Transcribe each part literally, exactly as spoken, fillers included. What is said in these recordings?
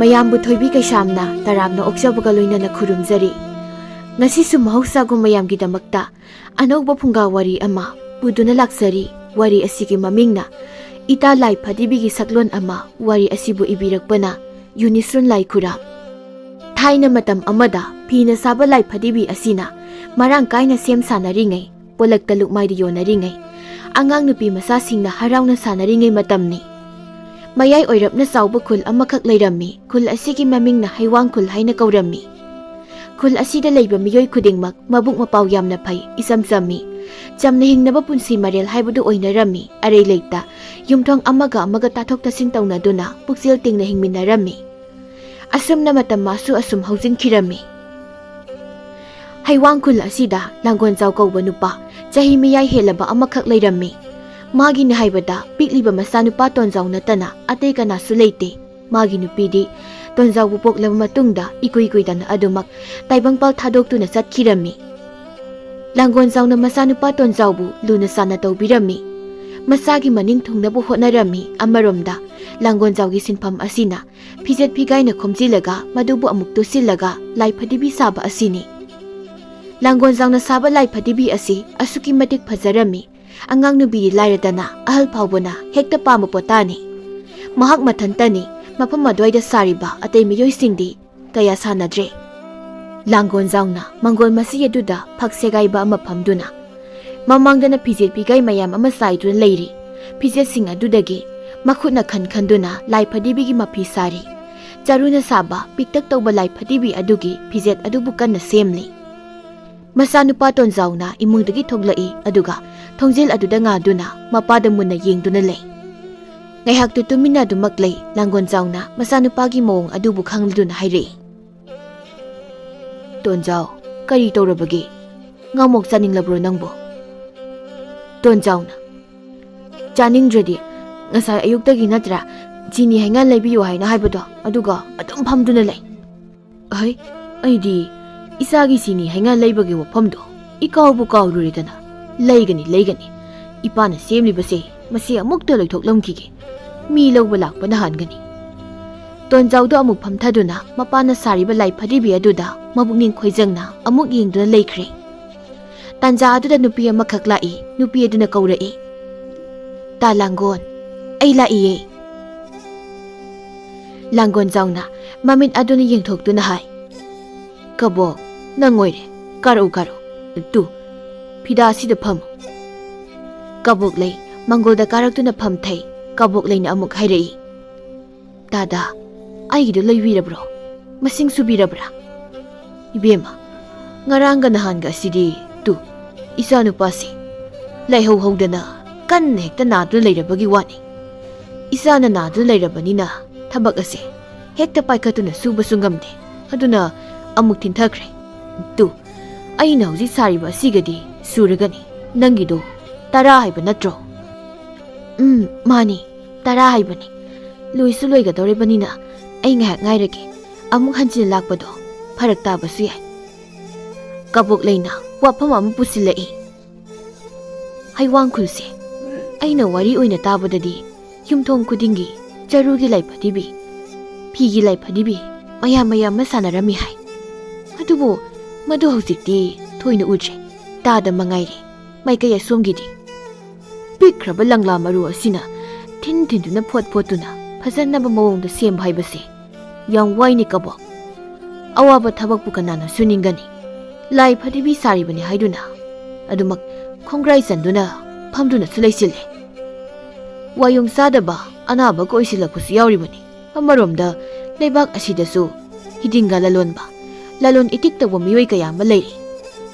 ꯃꯌꯥꯝꯕꯨ ꯊꯣꯏꯕꯤ ꯀꯩꯁꯥꯝꯅ ꯇꯔꯥꯝꯅ ꯑꯣꯛꯆꯕꯒ ꯂꯣꯏꯅꯅ ꯈꯨꯔꯨꯝꯖꯔꯤ꯫ ꯉꯁꯤꯁꯨ ꯃꯍꯧꯁꯥꯒꯨꯝ ꯃꯌꯥꯝꯒꯤꯗꯃꯛꯇ ꯑꯅꯧꯕ ꯐꯨꯡꯒꯥ ꯋꯥꯔꯤ ꯑꯃ ꯄꯨꯗꯨꯅ ꯂꯥꯛꯆꯔꯤ꯫ ꯋꯥꯔꯤ ꯑꯁꯤꯒꯤ ꯃꯃꯤꯡꯅ ꯏꯇꯥ ꯂꯥꯏ ꯐꯗꯤꯕꯤꯒꯤ ꯁꯛꯂꯣꯟ ꯑꯃ꯫ ꯋꯥꯔꯤ ꯑꯁꯤꯕꯨ ꯏꯕꯤꯔꯛꯄꯅ ꯌꯨꯅꯤꯁ꯭ꯔꯨꯟ ꯂꯥꯏꯈꯨꯔꯥꯝ꯫ ꯊꯥꯏꯅ ꯃꯇꯝ ꯑꯃꯗ ꯐꯤꯅ ꯁꯥꯕ ꯂꯥꯏ ꯐꯗꯤꯕꯤ ꯑꯁꯤꯅ ꯃꯔꯥꯡ ꯀꯥꯏꯅ ꯁꯦꯝ ꯁꯥꯅꯔꯤꯉꯩ, ꯄꯣꯂꯛꯇ ꯂꯨꯛꯃꯥꯏꯗ ꯌꯣꯟꯅꯔꯤꯉꯩ, ꯑꯉꯥꯡ ꯅꯨꯄꯤ ꯃꯆꯥꯁꯤꯡꯅ ꯍꯔꯥꯎꯅ ꯁꯥꯟꯅꯔꯤꯉꯩ ꯃꯇꯝꯅꯤ꯫ ꯃꯌꯥꯏ ꯑꯣꯏꯔꯞꯅ ꯆꯥꯎꯕ ꯈꯨꯜ ꯑꯃꯈꯛ ꯂꯩꯔꯝꯃꯤ꯫ ꯈꯨꯜ ꯑꯁꯤꯒꯤ ꯃꯃꯤꯡꯅ ꯍꯩꯋꯥꯡ ꯈꯨꯜ ꯍꯥꯏꯅ ꯀꯧꯔꯝꯃꯤ꯫ ꯈꯨꯜ ꯑꯁꯤꯗ ꯂꯩꯕ ꯃꯤꯑꯣꯏ ꯈꯨꯗꯤꯡꯃꯛ ꯃꯕꯨꯛ ꯃꯄꯥꯎ ꯌꯥꯝꯅ ꯐꯩ, ꯏꯆꯝ ꯆꯝꯃꯤ꯫ ꯆꯝꯅ ꯍꯤꯡꯅꯕ ꯄꯨꯟꯁꯤ ꯃꯔꯦꯜ ꯍꯥꯏꯕꯗꯨ ꯑꯣꯏꯅꯔꯝꯃꯤ꯫ ꯑꯔꯩ ꯂꯩꯇ ꯌꯨꯝꯊꯣꯡ ꯑꯃꯒ ꯑꯃꯒ ꯇꯥꯊꯣꯛ ꯇꯥꯁꯤꯟ ꯇꯧꯅꯗꯨꯅ ꯄꯨꯛꯆꯦꯜ ꯇꯤꯡꯅ ꯍꯤꯡꯃꯤꯟꯅꯔꯝꯃꯤ꯫ ꯑꯁꯨꯝꯅ ꯃꯇꯝ ꯃꯥꯁꯨ ꯑꯁꯨꯝ ꯍꯧꯖꯤꯟꯈꯤꯔꯝꯃꯤ꯫ ꯍꯩꯋꯥꯡ ꯈꯨꯜ ꯑꯁꯤꯗ ꯂꯥꯡꯒꯣꯟꯖꯥꯎ ꯀꯧꯕ ꯅꯨꯄꯥ ꯆꯍꯤ ꯃꯌꯥꯏ ꯍꯦꯜꯂꯕ ꯑꯃꯈꯛ ꯂꯩꯔꯝꯃꯤ꯫ ꯃꯥꯒꯤꯅꯤ ꯍꯥꯏꯕꯗ ꯄꯤꯛꯂꯤꯕ ꯃꯆꯥꯅꯨꯄꯥ ꯇꯣꯟꯖꯥꯎ ꯅꯠꯇꯅ ꯑꯇꯩ ꯀꯅꯥꯁꯨ ꯂꯩꯇꯦ꯫ ꯃꯥꯒꯤ ꯅꯨꯄꯤꯗꯤ ꯇꯣꯟꯖꯥꯎꯕꯨ ꯄꯣꯛꯂꯕ ꯃꯇꯨꯡꯗ ꯏꯀꯨꯏ ꯀꯨꯏꯗꯅ ꯑꯗꯨꯃꯛ ꯇꯥꯏꯕꯪꯄꯥꯜ ꯊꯥꯗꯣꯛꯇꯨꯅ ꯆꯠꯈꯤꯔꯝꯃꯤ꯫ ꯂꯥꯡꯒꯣꯟꯖꯥꯎꯅ ꯃꯆꯥꯅꯨꯄꯥ ꯇꯣꯟꯖꯥꯎꯕꯨ ꯂꯨꯅ ꯆꯥꯟꯅ ꯇꯧꯕꯤꯔꯝꯃꯤ꯫ ꯃꯆꯥꯒꯤ ꯃꯅꯤꯡ ꯊꯨꯡꯅꯕ ꯍꯣꯠꯅꯔꯝꯃꯤ꯫ ꯑꯃꯔꯣꯝꯗ ꯂꯥꯡꯒꯣꯟꯖꯥꯎꯒꯤ ꯁꯤꯟꯐꯝ ꯑꯁꯤꯅ ꯐꯤꯖꯦꯠ ꯐꯤꯒꯥꯏꯅ ꯈꯣꯝꯖꯤꯜꯂꯒ ꯃꯗꯨꯕꯨ ꯑꯃꯨꯛ ꯇꯨꯁꯤꯜꯂꯒ ꯂꯥꯏ ꯐꯗꯤꯕꯤ ꯁꯥꯕ ꯑꯁꯤꯅꯤ꯫ ꯂꯥꯡꯒꯣꯟꯖꯥꯎꯅ ꯁꯥꯕ ꯂꯥꯏ ꯐꯗꯤꯕꯤ ꯑꯁꯤ ꯑꯁꯨꯛꯀꯤ ꯃꯇꯤꯛ ꯐꯖꯔꯝꯃꯤ꯫ ꯑꯉꯥꯡ ꯅꯨꯄꯤꯗꯤ ꯂꯥꯏꯔꯗꯅ ꯑꯍꯜ ꯐꯥꯎꯕꯅ ꯍꯦꯛꯇ ꯄꯥꯝꯕ ꯄꯣꯠꯇꯥꯅꯤ꯫ ꯃꯍꯥꯛ ꯃꯊꯟꯇꯅꯤ ꯃꯐꯝ ꯑꯗꯨꯋꯥꯏꯗ ꯁꯥꯔꯤꯕ ꯑꯇꯩ ꯃꯤꯑꯣꯏꯁꯤꯡꯗꯤ ꯀꯌꯥ ꯁꯥꯟꯅꯗ꯭ꯔꯦ꯫ ꯂꯥꯡꯒꯣꯟꯖꯥꯎꯅ ꯃꯪꯒꯣꯜ ꯃꯁꯤ ꯑꯗꯨꯗ ꯐꯛ ꯁꯦꯒꯥꯏꯕ ꯑꯃ ꯐꯝꯗꯨꯅ ꯃꯃꯥꯡꯗꯅ ꯐꯤꯖꯦꯠ ꯐꯤꯒꯥꯏ ꯃꯌꯥꯝ ꯑꯃ ꯆꯥꯏꯗꯨꯅ ꯂꯩꯔꯤ꯫ ꯐꯤꯖꯦꯠꯁꯤꯡ ꯑꯗꯨꯗꯒꯤ ꯃꯈꯨꯠꯅ ꯈꯟ ꯈꯟꯗꯨꯅ ꯂꯥꯏ ꯐꯗꯤꯕꯤꯒꯤ ꯃꯐꯤ ꯁꯥꯔꯤ꯫ ꯆꯔꯨꯅ ꯁꯥꯕ ꯄꯤꯛꯇꯛ ꯇꯧꯕ ꯂꯥꯏ ꯐꯗꯤꯕꯤ ꯑꯗꯨꯒꯤ ꯐꯤꯖꯦꯠ ꯑꯗꯨꯕꯨ ꯀꯟꯅ ꯁꯦꯝꯂꯤ꯫ ꯃꯆꯥꯅꯨꯄꯥ ꯇꯣꯟꯖꯥꯎꯅ ꯏꯃꯨꯡꯗꯒꯤ ꯊꯣꯛꯂꯛꯏ, ꯑꯗꯨꯒ ꯊꯣꯡꯖꯤꯜ ꯑꯗꯨꯗ ꯉꯥꯗꯨꯅ ꯃꯄꯥꯗ ꯃꯨꯟꯅ ꯌꯦꯡꯗꯨꯅ ꯂꯩ꯫ ꯉꯥꯏꯍꯥꯛꯇꯨ ꯇꯨꯃꯤꯟꯅ ꯑꯗꯨꯃꯛ ꯂꯩ꯫ ꯂꯥꯡꯒꯣꯟꯖꯥꯎꯅ ꯃꯆꯥꯅꯨꯄꯥꯒꯤ ꯃꯑꯣꯡ ꯑꯗꯨꯕꯨ ꯈꯪꯂꯗꯨꯅ ꯍꯥꯏꯔꯛꯏ, "ꯇꯣꯟꯖꯥꯎ, ꯀꯔꯤ ꯇꯧꯔꯕꯒꯦ? ꯉꯥꯃꯣꯛ ꯆꯥꯅꯤꯡꯂꯕ꯭ꯔꯣ ꯅꯪꯕꯨ?" ꯇꯣꯟꯖꯥꯎꯅ, "ꯆꯥꯅꯤꯡꯗ꯭ꯔꯗꯤ ꯉꯁꯥꯏ ꯑꯌꯨꯛꯇꯒꯤ ꯅꯠꯇ꯭ꯔꯥ ꯆꯤꯅꯤ ꯍꯩꯉꯥꯟ ꯂꯩꯕꯤꯌꯨ ꯍꯥꯏꯅ ꯍꯥꯏꯕꯗꯣ, ꯑꯗꯨꯒ ꯑꯗꯨꯝ ꯐꯝꯗꯨꯅ ꯂꯩ?" "ꯍꯩ, ꯑꯩꯗꯤ ꯏꯆꯥꯒꯤ ꯆꯤꯅꯤ ꯍꯩꯉꯥꯟ ꯂꯩꯕꯒꯤ ꯋꯥꯐꯝꯗꯣ ꯏꯀꯥꯎꯕꯨ ꯀꯥꯎꯔꯨꯔꯦꯗꯅ꯫ ꯂꯩꯒꯅꯤ, ꯂꯩꯒꯅꯤ꯫ ꯏꯄꯥꯅ ꯁꯦꯝꯂꯤꯕꯁꯦ ꯃꯁꯤ ꯑꯃꯨꯛꯇ ꯂꯣꯏꯊꯣꯛꯂꯝꯈꯤꯒꯦ꯫ ꯃꯤ ꯂꯧꯕ ꯂꯥꯛꯄꯅ ꯍꯥꯟꯒꯅꯤ꯫" ꯇꯣꯟꯖꯥꯎꯗꯣ ꯑꯃꯨꯛ ꯐꯝꯊꯗꯨꯅ ꯃꯄꯥꯅ ꯁꯥꯔꯤꯕ ꯂꯥꯏ ꯐꯗꯤꯕꯤ ꯑꯗꯨꯗ ꯃꯕꯨꯛꯅꯤꯡ ꯈꯣꯏꯖꯪꯅ ꯑꯃꯨꯛ ꯌꯦꯡꯗꯨꯅ ꯂꯩꯈ꯭ꯔꯦ꯫ ꯇꯥꯟꯖꯥ ꯑꯗꯨꯗ ꯅꯨꯄꯤ ꯑꯃꯈꯛ ꯂꯥꯛꯏ꯫ ꯅꯨꯄꯤ ꯑꯗꯨꯅ ꯀꯧꯔꯛꯏ, "ꯇꯥ ꯂꯥꯡꯒꯣꯟ, ꯑꯩ ꯂꯥꯛꯏꯌꯦ"꯫ ꯂꯥꯡꯒꯣꯟꯖꯥꯎꯅ ꯃꯃꯤꯠ ꯑꯗꯨꯅ ꯌꯦꯡꯊꯣꯛꯇꯨꯅ ꯍꯥꯏ, "ꯀꯕꯣꯛ, ꯅꯪ ꯑꯣꯏꯔꯦ꯫ ꯀꯥꯔꯛꯎ, ꯀꯥꯔꯛꯎ꯫ ꯇꯨ, ꯐꯤꯗꯥꯁꯤꯗ ꯐꯝꯃꯨ"꯫ ꯀꯕꯣꯛ ꯂꯩ ꯃꯪꯒꯣꯜꯗ ꯀꯥꯔꯛꯇꯨꯅ ꯐꯝꯊꯩ꯫ ꯀꯕꯣꯛ ꯂꯩꯅ ꯑꯃꯨꯛ ꯍꯥꯏꯔꯛꯏ, "ꯇꯥꯗꯥ, ꯑꯩꯒꯤꯗꯣ ꯂꯩꯕꯤꯔꯕ꯭ꯔꯣ? ꯃꯁꯤꯡ ꯁꯨꯕꯤꯔꯕ꯭ꯔꯥ?" "ꯏꯕꯦꯝꯃ, ꯉꯔꯥꯡꯒ ꯅꯍꯥꯟꯒ ꯑꯁꯤꯗꯤ ꯇꯨ, ꯏꯆꯥꯅꯨꯄꯥꯁꯤ ꯂꯥꯏꯍꯧ ꯍꯧꯗꯅ ꯀꯟꯅ ꯍꯦꯛꯇ ꯅꯥꯗꯨꯅ ꯂꯩꯔꯕꯒꯤ ꯋꯥꯅꯤ꯫ ꯏꯆꯥꯅ ꯅꯥꯗꯨꯅ ꯂꯩꯔꯕꯅꯤꯅ ꯊꯕꯛ ꯑꯁꯦ ꯍꯦꯛꯇ ꯄꯥꯏꯈꯠꯇꯨꯅ ꯁꯨꯕꯁꯨ ꯉꯝꯗꯦ꯫ ꯑꯗꯨꯅ ꯑꯃꯨꯛ ꯊꯤꯟꯊꯈ꯭ꯔꯦ꯫ ꯇꯨ, ꯑꯩꯅ ꯍꯧꯖꯤꯛ ꯁꯥꯔꯤꯕ ꯑꯁꯤꯒꯗꯤ ꯁꯨꯔꯒꯅꯤ꯫ ꯅꯪꯒꯤꯗꯣ ꯇꯔꯥ ꯍꯥꯏꯕ ꯅꯠꯇ꯭ꯔꯣ?" "ꯎꯝ, ꯃꯥꯅꯤ, ꯇꯔꯥ ꯍꯥꯏꯕꯅꯤ꯫ ꯂꯣꯏꯁꯨ ꯂꯣꯏꯒꯗꯧꯔꯤꯕꯅꯤꯅ ꯑꯩ ꯉꯥꯏꯍꯥꯛ ꯉꯥꯏꯔꯒꯦ꯫ ꯑꯃꯨꯛ ꯍꯟꯖꯤꯟ ꯂꯥꯛꯄꯗꯣ ꯐꯔꯛ ꯇꯥꯕꯁꯨ ꯌꯥꯏ"꯫ ꯀꯕꯣꯛ ꯂꯩꯅ ꯋꯥꯐꯝ ꯑꯃ ꯄꯨꯁꯤꯜꯂꯛꯏ꯫ "ꯍꯩꯋꯥꯡꯈꯨꯜꯁꯦ, ꯑꯩꯅ ꯋꯥꯔꯤ ꯑꯣꯏꯅ ꯇꯥꯕꯗꯗꯤ ꯌꯨꯝꯊꯣꯡ ꯈꯨꯗꯤꯡꯒꯤ ꯆꯔꯨꯒꯤ ꯂꯥꯏꯐꯗꯤꯕꯤ, ꯐꯤꯒꯤ ꯂꯥꯏꯐꯗꯤꯕꯤ ꯃꯌꯥꯝ ꯃꯌꯥꯝ ꯑꯃ ꯁꯥꯟꯅꯔꯝꯃꯤ ꯍꯥꯏ꯫ ꯑꯗꯨꯕꯨ ꯃꯗꯨ ꯍꯧꯖꯤꯛꯇꯤ ꯊꯣꯏꯅ ꯎꯗ꯭ꯔꯦ, ꯇꯥꯗ ꯃꯉꯥꯏꯔꯦ꯫ ꯃꯥꯏꯀꯩ ꯑꯁꯣꯝꯒꯤꯗꯤ ꯄꯤꯛꯈ꯭ꯔꯕ ꯂꯪꯂꯥ ꯃꯔꯨ ꯑꯁꯤꯅ ꯊꯤꯟ ꯊꯤꯟꯗꯨꯅ ꯐꯣꯠ ꯐꯣꯠꯇꯨꯅ ꯐꯖꯅꯕ ꯃꯑꯣꯡꯗ ꯁꯦꯝꯕ ꯍꯥꯏꯕꯁꯦ ꯌꯥꯝ ꯋꯥꯏꯅꯦ ꯀꯕꯣꯛ꯫ ꯑꯋꯥꯕ ꯊꯕꯛꯄꯨ ꯀꯅꯥꯅ ꯁꯨꯅꯤꯡꯒꯅꯤ? ꯂꯥꯏ ꯐꯗꯤꯕꯤ ꯁꯥꯔꯤꯕꯅꯤ ꯍꯥꯏꯗꯨꯅ ꯑꯗꯨꯃꯛ ꯈꯣꯡꯒ꯭ꯔꯥꯏ ꯆꯟꯗꯨꯅ ꯐꯝꯗꯨꯅꯁꯨ ꯂꯩꯁꯤꯜꯂꯦ꯫ ꯋꯥꯌꯣꯡ ꯆꯥꯗꯕ ꯑꯅꯥꯕꯒ ꯑꯣꯏꯁꯤꯜꯂꯛꯄꯁꯨ ꯌꯥꯎꯔꯤꯕꯅꯤ꯫ ꯑꯃꯔꯣꯝꯗ ꯂꯩꯕꯥꯛ ꯑꯁꯤꯗꯁꯨ ꯍꯤꯗꯤꯡꯒ ꯂꯂꯣꯟꯕ, ꯂꯂꯣꯟ ꯏꯇꯤꯛ ꯇꯧꯕ ꯃꯤꯑꯣꯏ ꯀꯌꯥ ꯑꯃ ꯂꯩꯔꯤ꯫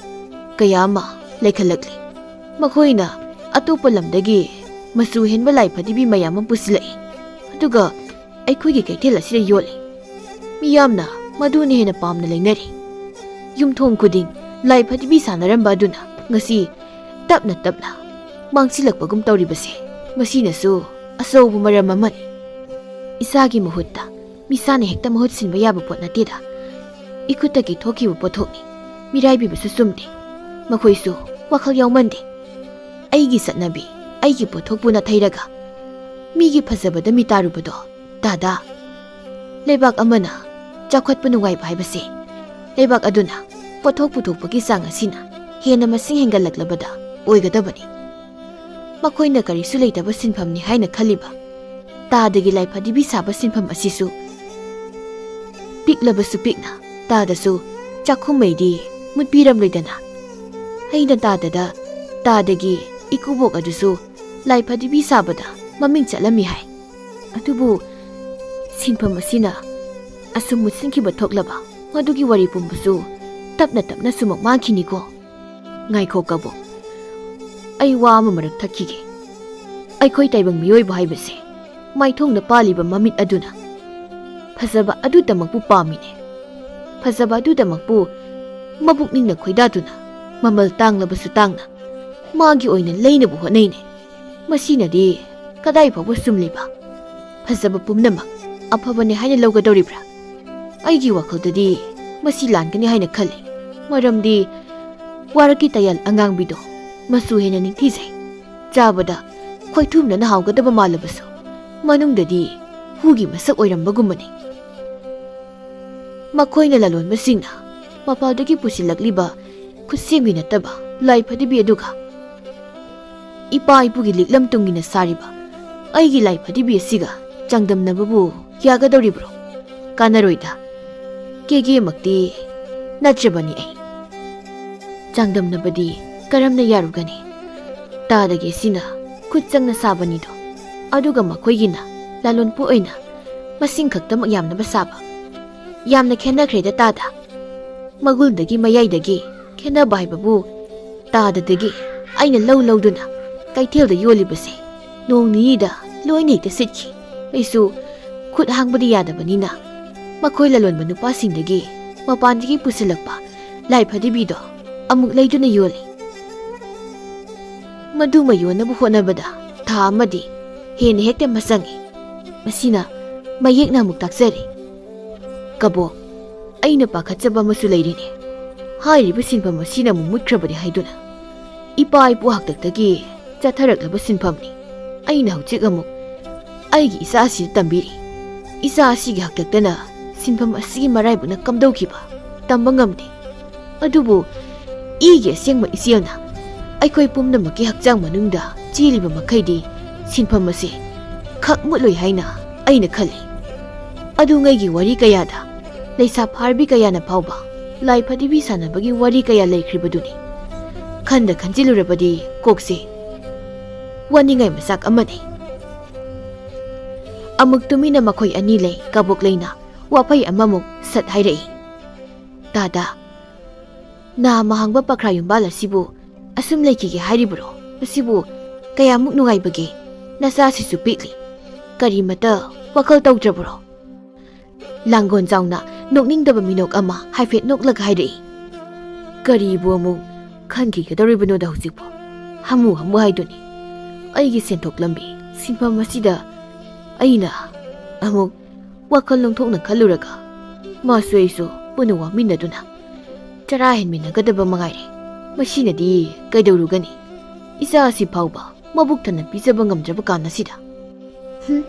ꯀꯌꯥ ꯑꯃ ꯂꯩꯈꯠꯂꯛꯂꯤ꯫ ꯃꯈꯣꯏꯅ ꯑꯇꯣꯞꯄ ꯂꯝꯗꯒꯤ ꯃꯆꯨ ꯍꯦꯟꯕ ꯂꯥꯏ ꯐꯗꯤꯕꯤ ꯃꯌꯥꯝ ꯑꯃ ꯄꯨꯁꯤꯜꯂꯛꯏ꯫ ꯑꯗꯨꯒ ꯑꯩꯈꯣꯏꯒꯤ ꯀꯩꯊꯦꯜ ꯑꯁꯤꯗ ꯌꯣꯜꯂꯤ꯫ ꯃꯤꯌꯥꯝꯅ ꯃꯗꯨꯅ ꯍꯦꯟꯅ ꯄꯥꯝꯅ ꯂꯩꯅꯔꯤ꯫ ꯌꯨꯝꯊꯣꯡ ꯈꯨꯗꯤꯡ ꯂꯥꯏ ꯐꯗꯤꯕꯤ ꯁꯥꯟꯅꯔꯝꯕ ꯑꯗꯨꯅ ꯉꯁꯤ ꯇꯞꯅ ꯇꯞꯅ ꯃꯥꯡꯁꯤꯜꯂꯛꯄꯒꯨꯝ ꯇꯧꯔꯤꯕꯁꯦ, ꯃꯁꯤꯅꯁꯨ ꯑꯆꯧꯕ ꯃꯔꯝ ꯑꯃꯅꯤ꯫ ꯏꯁꯥꯒꯤ ꯃꯍꯨꯠꯇ ꯃꯤꯁꯥꯅ ꯍꯦꯛꯇ ꯃꯍꯨꯠ ꯁꯤꯟꯕ ꯌꯥꯕ ꯄꯣꯠ ꯅꯠꯇꯦꯗ꯫ ꯏꯈꯨꯠꯇꯒꯤ ꯊꯣꯛꯈꯤꯕ ꯄꯣꯠꯊꯣꯛꯅꯤ꯫ ꯃꯤꯔꯥꯏꯕꯤꯕꯁꯨ ꯆꯨꯝꯗꯦ꯫ ꯃꯈꯣꯏꯁꯨ ꯋꯥꯈꯜ ꯌꯥꯎꯃꯟꯗꯦ꯫ ꯑꯩꯒꯤ ꯆꯠꯅꯕꯤ, ꯑꯩꯒꯤ ꯄꯣꯠꯊꯣꯛꯄꯨ ꯅꯥꯊꯩꯔꯒ ꯃꯤꯒꯤ ꯐꯖꯕꯗ ꯃꯤꯇꯥꯔꯨꯕꯗꯣ, ꯇꯥꯗꯥ, ꯂꯩꯕꯥꯛ ꯑꯃꯅ ꯆꯥꯎꯈꯠꯄ ꯅꯨꯡꯉꯥꯏꯕ ꯍꯥꯏꯕꯁꯦ ꯂꯩꯕꯥꯛ ꯑꯗꯨꯅ ꯄꯣꯠꯊꯣꯛ ꯄꯨꯊꯣꯛꯄꯒꯤ ꯆꯥꯡ ꯑꯁꯤꯅ ꯍꯦꯟꯅ ꯃꯁꯤꯡ ꯍꯦꯟꯒꯠꯂꯛꯂꯕꯗ ꯑꯣꯏꯒꯗꯕꯅꯤ꯫ ꯃꯈꯣꯏꯅ ꯀꯔꯤꯁꯨ ꯂꯩꯇꯕ ꯁꯤꯟꯐꯝꯅꯤ ꯍꯥꯏꯅ ꯈꯜꯂꯤꯕ ꯇꯥꯗꯒꯤ ꯂꯥꯏꯐꯗꯤꯕꯤ ꯁꯥꯕ ꯁꯤꯟꯐꯝ ꯑꯁꯤꯁꯨ ꯄꯤꯛꯂꯕꯁꯨ ꯄꯤꯛꯅ ꯇꯥꯗꯁꯨ ꯆꯥꯛꯈꯨꯝ ꯃꯩꯗꯤ ꯃꯨꯠꯄꯤꯔꯝꯂꯣꯏꯗꯅ꯫ ꯑꯩꯅ ꯇꯥꯗꯗ ꯇꯥꯗꯒꯤ ꯏꯀꯨꯕꯣꯛ ꯑꯗꯨꯁꯨ ꯂꯥꯏꯐꯗꯤꯕꯤ ꯁꯥꯕꯗ ꯃꯃꯤꯡ ꯆꯠꯂꯝꯃꯤ ꯍꯥꯏ꯫ ꯑꯗꯨꯕꯨ ꯁꯤꯟꯐꯝ ꯑꯁꯤꯅ ꯑꯁꯨꯝ ꯃꯨꯠꯁꯤꯟꯈꯤꯕ ꯊꯣꯛꯂꯕ ꯃꯗꯨꯒꯤ ꯋꯥꯔꯤ ꯄꯨꯝꯕꯁꯨ ꯇꯞꯅ ꯇꯞꯅ ꯁꯨꯃꯛ ꯃꯥꯡꯈꯤꯅꯤꯀꯣ꯫ ꯉꯥꯏꯈꯣ ꯀꯕꯣꯛ, ꯑꯩ ꯋꯥ ꯑꯃ ꯃꯔꯛ ꯊꯛꯈꯤꯒꯦ꯫ ꯑꯩꯈꯣꯏ ꯇꯥꯏꯕꯪ ꯃꯤꯑꯣꯏꯕ ꯍꯥꯏꯕꯁꯦ ꯃꯥꯏꯊꯣꯡꯗ ꯄꯥꯜꯂꯤꯕ ꯃꯃꯤꯠ ꯑꯗꯨꯅ ꯐꯖꯕ ꯑꯗꯨꯗꯃꯛꯄꯨ ꯄꯥꯝꯃꯤꯅꯦ꯫ ꯐꯖꯕ ꯑꯗꯨꯗꯃꯛꯄꯨ ꯃꯕꯨꯛꯅꯤꯡꯅ ꯈꯣꯏꯗꯥꯗꯨꯅ ꯃꯃꯜ ꯇꯥꯡꯂꯕꯁꯨ ꯇꯥꯡꯅ ꯃꯥꯒꯤ ꯑꯣꯏꯅ ꯂꯩꯅꯕ ꯍꯣꯠꯅꯩꯅꯦ꯫ ꯃꯁꯤꯅꯗꯤ ꯀꯗꯥꯏ ꯐꯥꯎꯕ ꯆꯨꯝꯂꯤꯕ? ꯐꯖꯕ ꯄꯨꯝꯅꯃꯛ ꯑꯐꯕꯅꯦ ꯍꯥꯏꯅ ꯂꯧꯒꯗꯧꯔꯤꯕ꯭ꯔꯥ? ꯑꯩꯒꯤ ꯋꯥꯈꯜꯗꯗꯤ ꯃꯁꯤ ꯂꯥꯟꯒꯅꯤ ꯍꯥꯏꯅ ꯈꯜꯂꯤ꯫ ꯃꯔꯝꯗꯤ ꯋꯥꯔꯛꯀꯤ ꯇꯌꯥꯜ ꯑꯉꯥꯡꯕꯤꯗꯣ ꯃꯆꯨ ꯍꯦꯟꯅ ꯅꯤꯡꯊꯤꯖꯩ꯫ ꯆꯥꯕꯗ ꯈꯣꯏꯊꯨꯝꯅꯅ ꯍꯥꯎꯒꯗꯕ ꯃꯥꯜꯂꯕꯁꯨ ꯃꯅꯨꯡꯗꯗꯤ ꯍꯨꯒꯤ ꯃꯁꯛ ꯑꯣꯏꯔꯝꯕꯒꯨꯝꯕꯅꯤ꯫ ꯃꯈꯣꯏꯅ ꯂꯂꯣꯟꯕꯁꯤꯡꯅ ꯃꯄꯥꯜꯗꯒꯤ ꯄꯨꯁꯤꯜꯂꯛꯂꯤꯕ ꯈꯨꯠꯁꯦꯝꯒꯤ ꯅꯠꯇꯕ ꯂꯥꯏꯐꯗꯤꯕꯤ ꯑꯗꯨꯒ ꯏꯄꯥ ꯏꯄꯨꯒꯤ ꯂꯤꯛꯂꯝ ꯇꯨꯡ ꯏꯟꯅ ꯁꯥꯔꯤꯕ ꯑꯩꯒꯤ ꯂꯥꯏꯐꯗꯤꯕꯤ ꯑꯁꯤꯒ ꯆꯥꯡꯗꯝꯅꯕꯕꯨ ꯌꯥꯒꯗꯧꯔꯤꯕ꯭ꯔꯣ? ꯀꯥꯟꯅꯔꯣꯏꯗ꯫ ꯀꯦꯒꯦꯃꯛꯇꯤ ꯅꯠꯇ꯭ꯔꯕꯅꯤ ꯑꯩ꯫ ꯆꯥꯡꯗꯝꯅꯕꯗꯤ ꯀꯔꯝꯅ ꯌꯥꯔꯨꯒꯅꯤ? ꯇꯥꯗꯒꯤ ꯑꯁꯤꯅ ꯈꯨꯠ ꯆꯪꯅ ꯁꯥꯕꯅꯤꯗꯣ, ꯑꯗꯨꯒ ꯃꯈꯣꯏꯒꯤꯅ ꯂꯂꯣꯟꯄꯣꯠ ꯑꯣꯏꯅ ꯃꯁꯤꯡ ꯈꯛꯇꯃꯛ ꯌꯥꯝꯅꯕ ꯁꯥꯕ꯫ ꯌꯥꯝꯅ ꯈꯦꯠꯅꯈ꯭ꯔꯦꯗ ꯇꯥꯗ꯫ ꯃꯒꯨꯟꯗꯒꯤ ꯃꯌꯥꯏꯗꯒꯤ ꯈꯦꯠꯅꯕ ꯍꯥꯏꯕꯕꯨ ꯇꯥꯗꯗꯒꯤ ꯑꯩꯅ ꯂꯧ ꯂꯧꯗꯨꯅ ꯀꯩꯊꯦꯜꯗ ꯌꯣꯜꯂꯤꯕꯁꯦ ꯅꯣꯡ ꯅꯤꯅꯤꯗ ꯂꯣꯏꯅ ꯍꯦꯛꯇ ꯁꯤꯠꯈꯤ꯫ ꯑꯩꯁꯨ ꯈꯨꯠ ꯍꯥꯡꯕꯗꯤ ꯌꯥꯗꯕꯅꯤꯅ ꯃꯈꯣꯏ ꯂꯂꯣꯟꯕ ꯅꯨꯄꯥꯁꯤꯡꯗꯒꯤ ꯃꯄꯥꯟꯗꯒꯤ ꯄꯨꯁꯤꯜꯂꯛꯄ ꯂꯥꯏꯐꯗꯤꯕꯤꯗꯣ ꯑꯃꯨꯛ ꯂꯩꯗꯨꯅ ꯌꯣꯜꯂꯤ꯫ ꯃꯗꯨꯃ ꯌꯣꯟꯅꯕ ꯍꯣꯠꯅꯕꯗ ꯊꯥ ꯑꯃꯗꯤ ꯍꯦꯟꯅ ꯍꯦꯛꯇ ꯃꯆꯪꯏ꯫ ꯃꯁꯤꯅ ꯃꯌꯦꯛꯅ ꯑꯃꯨꯛ ꯇꯥꯛꯆꯔꯤ꯫ ꯀꯕꯣꯛ, ꯑꯩꯅ ꯄꯥꯈꯠꯆꯕ ꯑꯃꯁꯨ ꯂꯩꯔꯤꯅꯦ꯫ ꯍꯥꯏꯔꯤꯕ ꯁꯤꯟꯐꯝ ꯑꯁꯤꯅ ꯑꯃꯨꯛ ꯃꯨꯠꯈ꯭ꯔꯕꯅꯤ ꯍꯥꯏꯗꯨꯅ꯫ ꯏꯄꯥ ꯏꯄꯨ ꯍꯥꯛꯇꯛꯇꯒꯤ ꯆꯠꯊꯔꯛꯂꯕ ꯁꯤꯟꯐꯝꯅꯤ꯫ ꯑꯩꯅ ꯍꯧꯖꯤꯛ ꯑꯃꯨꯛ ꯑꯩꯒꯤ ꯏꯆꯥꯁꯤꯗ ꯇꯝꯕꯤꯔꯤ꯫ ꯏꯆꯥ ꯑꯁꯤꯒꯤ ꯍꯥꯛꯇꯛꯇꯅ ꯁꯤꯟꯐꯝ ꯑꯁꯤꯒꯤ ꯃꯔꯥꯏꯕꯛꯅ ꯀꯝꯗꯧꯈꯤꯕ ꯇꯝꯕ ꯉꯝꯗꯦ꯫ ꯑꯗꯨꯕꯨ ꯏꯒꯤ ꯑꯁꯦꯡꯕ ꯏꯆꯦꯜꯅ ꯑꯩꯈꯣꯏ ꯄꯨꯝꯅꯃꯛꯀꯤ ꯍꯛꯆꯥꯡ ꯃꯅꯨꯡꯗ ꯆꯦꯜꯂꯤꯕ ꯃꯈꯩꯗꯤ ꯁꯤꯟꯐꯝ ꯑꯁꯤ ꯈꯛ ꯃꯨꯠꯂꯣꯏ ꯍꯥꯏꯅ ꯑꯩꯅ ꯈꯜꯂꯤ꯫ ꯑꯗꯨꯉꯩꯒꯤ ꯋꯥꯔꯤ ꯀꯌꯥꯗ ꯂꯩꯁꯥ ꯐꯥꯔꯕꯤ ꯀꯌꯥꯅ ꯐꯥꯎꯕ ꯂꯥꯏ ꯐꯗꯤꯕꯤ ꯁꯥꯟꯅꯕꯒꯤ ꯋꯥꯔꯤ ꯀꯌꯥ ꯂꯩꯈ꯭ꯔꯤꯕꯗꯨꯅꯤ꯫ ꯈꯟꯗ ꯈꯟꯖꯤꯜꯂꯨꯔꯕꯗꯤ ꯀꯣꯛꯁꯦ ꯋꯥꯅꯤꯡꯉꯥꯏ ꯃꯆꯥꯛ ꯑꯃꯅꯤ꯫ ꯑꯃꯨꯛ ꯇꯨꯃꯤꯟꯅ ꯃꯈꯣꯏ ꯑꯅꯤ ꯂꯩ꯫ ꯀꯕꯣꯛꯂꯩꯅ ꯋꯥꯐꯩ ꯑꯃꯃꯨꯛ ꯁꯠ ꯍꯥꯏꯔꯛꯏ꯫ "ꯗꯥꯗꯥ, ꯅꯥꯃ ꯍꯥꯡꯕ ꯄꯈ꯭ꯔꯥ ꯌꯨꯝꯕꯥꯜ ꯑꯁꯤꯕꯨ ꯑꯁꯨꯝ ꯂꯩꯈꯤꯒꯦ ꯍꯥꯏꯔꯤꯕ꯭ꯔꯣ? ꯃꯁꯤꯕꯨ ꯀꯌꯥꯃꯨꯛ ꯅꯨꯡꯉꯥꯏꯕꯒꯦ? ꯅꯆꯥꯁꯤꯁꯨ ꯄꯤꯛꯂꯤ꯫ ꯀꯔꯤꯃꯇ ꯋꯥꯈꯜ ꯇꯧꯗ꯭ꯔꯕ꯭ꯔꯣ?" ꯂꯥꯡꯒꯣꯟ ꯆꯥꯎꯅ ꯅꯣꯛꯅꯤꯡꯗꯕ ꯃꯤꯅꯣꯛ ꯑꯃ ꯍꯥꯏꯐꯦꯠ ꯅꯣꯛꯂꯒ ꯍꯥꯏꯔꯛꯏ꯫ "ꯀꯔꯤꯕꯨ ꯑꯃꯨꯛ ꯈꯟꯈꯤꯒꯗꯧꯔꯤꯕꯅꯣꯗ ꯍꯧꯖꯤꯛꯄꯨ? ꯍꯥꯃꯨ ꯍꯥꯃꯨ ꯍꯥꯏꯗꯨꯅꯤ꯫ ꯑꯩꯒꯤ ꯁꯦꯟꯊꯣꯛ ꯂꯝꯕꯤ ꯁꯤꯟꯐꯝ ꯑꯁꯤꯗ ꯑꯩꯅ ꯑꯃꯨꯛ ꯋꯥꯈꯜ ꯂꯧꯊꯣꯛꯅ ꯈꯜꯂꯨꯔꯒ ꯃꯥꯁꯨ ꯑꯩꯁꯨ ꯄꯨꯟꯅ ꯋꯥꯃꯤꯟꯅꯗꯨꯅ ꯆꯔꯥ ꯍꯦꯟꯃꯤꯟꯅꯒꯗꯕ ꯃꯉꯥꯏꯔꯦ꯫ ꯃꯁꯤꯅꯗꯤ ꯀꯩꯗꯧꯔꯨꯒꯅꯤ? ꯏꯆꯥ ꯑꯁꯤ ꯐꯥꯎꯕ ꯃꯕꯨꯛ ꯊꯟꯅ ꯄꯤꯖꯕ ꯉꯝꯗ꯭ꯔꯕ ꯀꯥꯟ ꯑꯁꯤꯗ꯫ ꯍꯨꯝ,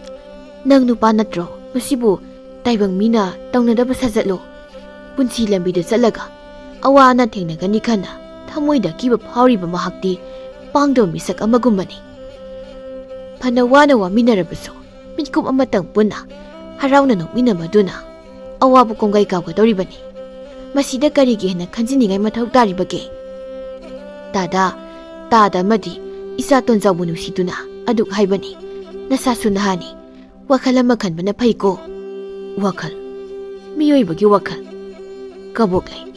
ꯅꯪ ꯅꯨꯄꯥ ꯅꯠꯇ꯭ꯔꯣ? ꯃꯁꯤꯕꯨ ꯇꯥꯏꯕꯪ ꯃꯤꯅ ꯇꯧꯅꯗꯕ ꯁꯥꯖꯠꯂꯣ꯫ ꯄꯨꯟꯁꯤ ꯂꯝꯕꯤꯗ ꯆꯠꯂꯒ ꯑꯋꯥ ꯑꯅꯥ ꯊꯦꯡꯅꯒꯅꯤ ꯈꯟꯅ ꯊꯃꯣꯏꯗ ꯑꯀꯤꯕ ꯐꯥꯎꯔꯤꯕ ꯃꯍꯥꯛꯇꯤ ꯄꯥꯡꯗꯕ ꯃꯤꯁꯛ ꯑꯃꯒꯨꯝꯕꯅꯤ꯫ ꯐꯅ ꯋꯥꯅ ꯋꯥꯃꯤꯟꯅꯔꯕꯁꯨ ꯃꯤꯠꯀꯨꯞ ꯑꯃꯇꯪ ꯄꯨꯟꯅ ꯍꯔꯥꯎꯅ ꯅꯣꯛꯃꯤꯟꯅꯕꯗꯨꯅ ꯑꯋꯥꯕ ꯀꯣꯡꯒꯩ ꯀꯥꯎꯒꯗꯧꯔꯤꯕꯅꯤ꯫ ꯃꯁꯤꯗ ꯀꯔꯤꯒꯤ ꯍꯦꯟꯅ ꯈꯟꯖꯤꯟꯅꯤꯡꯉꯥꯏ ꯃꯊꯧ ꯇꯥꯔꯤꯕꯒꯦ? ꯗꯥꯗꯥ, ꯇꯥꯗ ꯑꯃꯗꯤ ꯏꯆꯥ ꯇꯣꯟꯖꯥꯎꯕꯨ ꯅꯨꯡꯁꯤꯗꯨꯅ ꯑꯗꯨꯛ ꯍꯥꯏꯕꯅꯤ꯫ ꯅꯁꯥꯁꯨ ꯅꯍꯥꯅꯤ꯫ ꯋꯥꯈꯜ ꯑꯃ ꯈꯟꯕꯅ ꯐꯩꯀꯣ꯫ ꯋꯥꯈꯜ? ꯃꯤꯑꯣꯏꯕꯒꯤ ꯋꯥꯈꯜ? ꯀꯕꯣꯛꯂꯩ,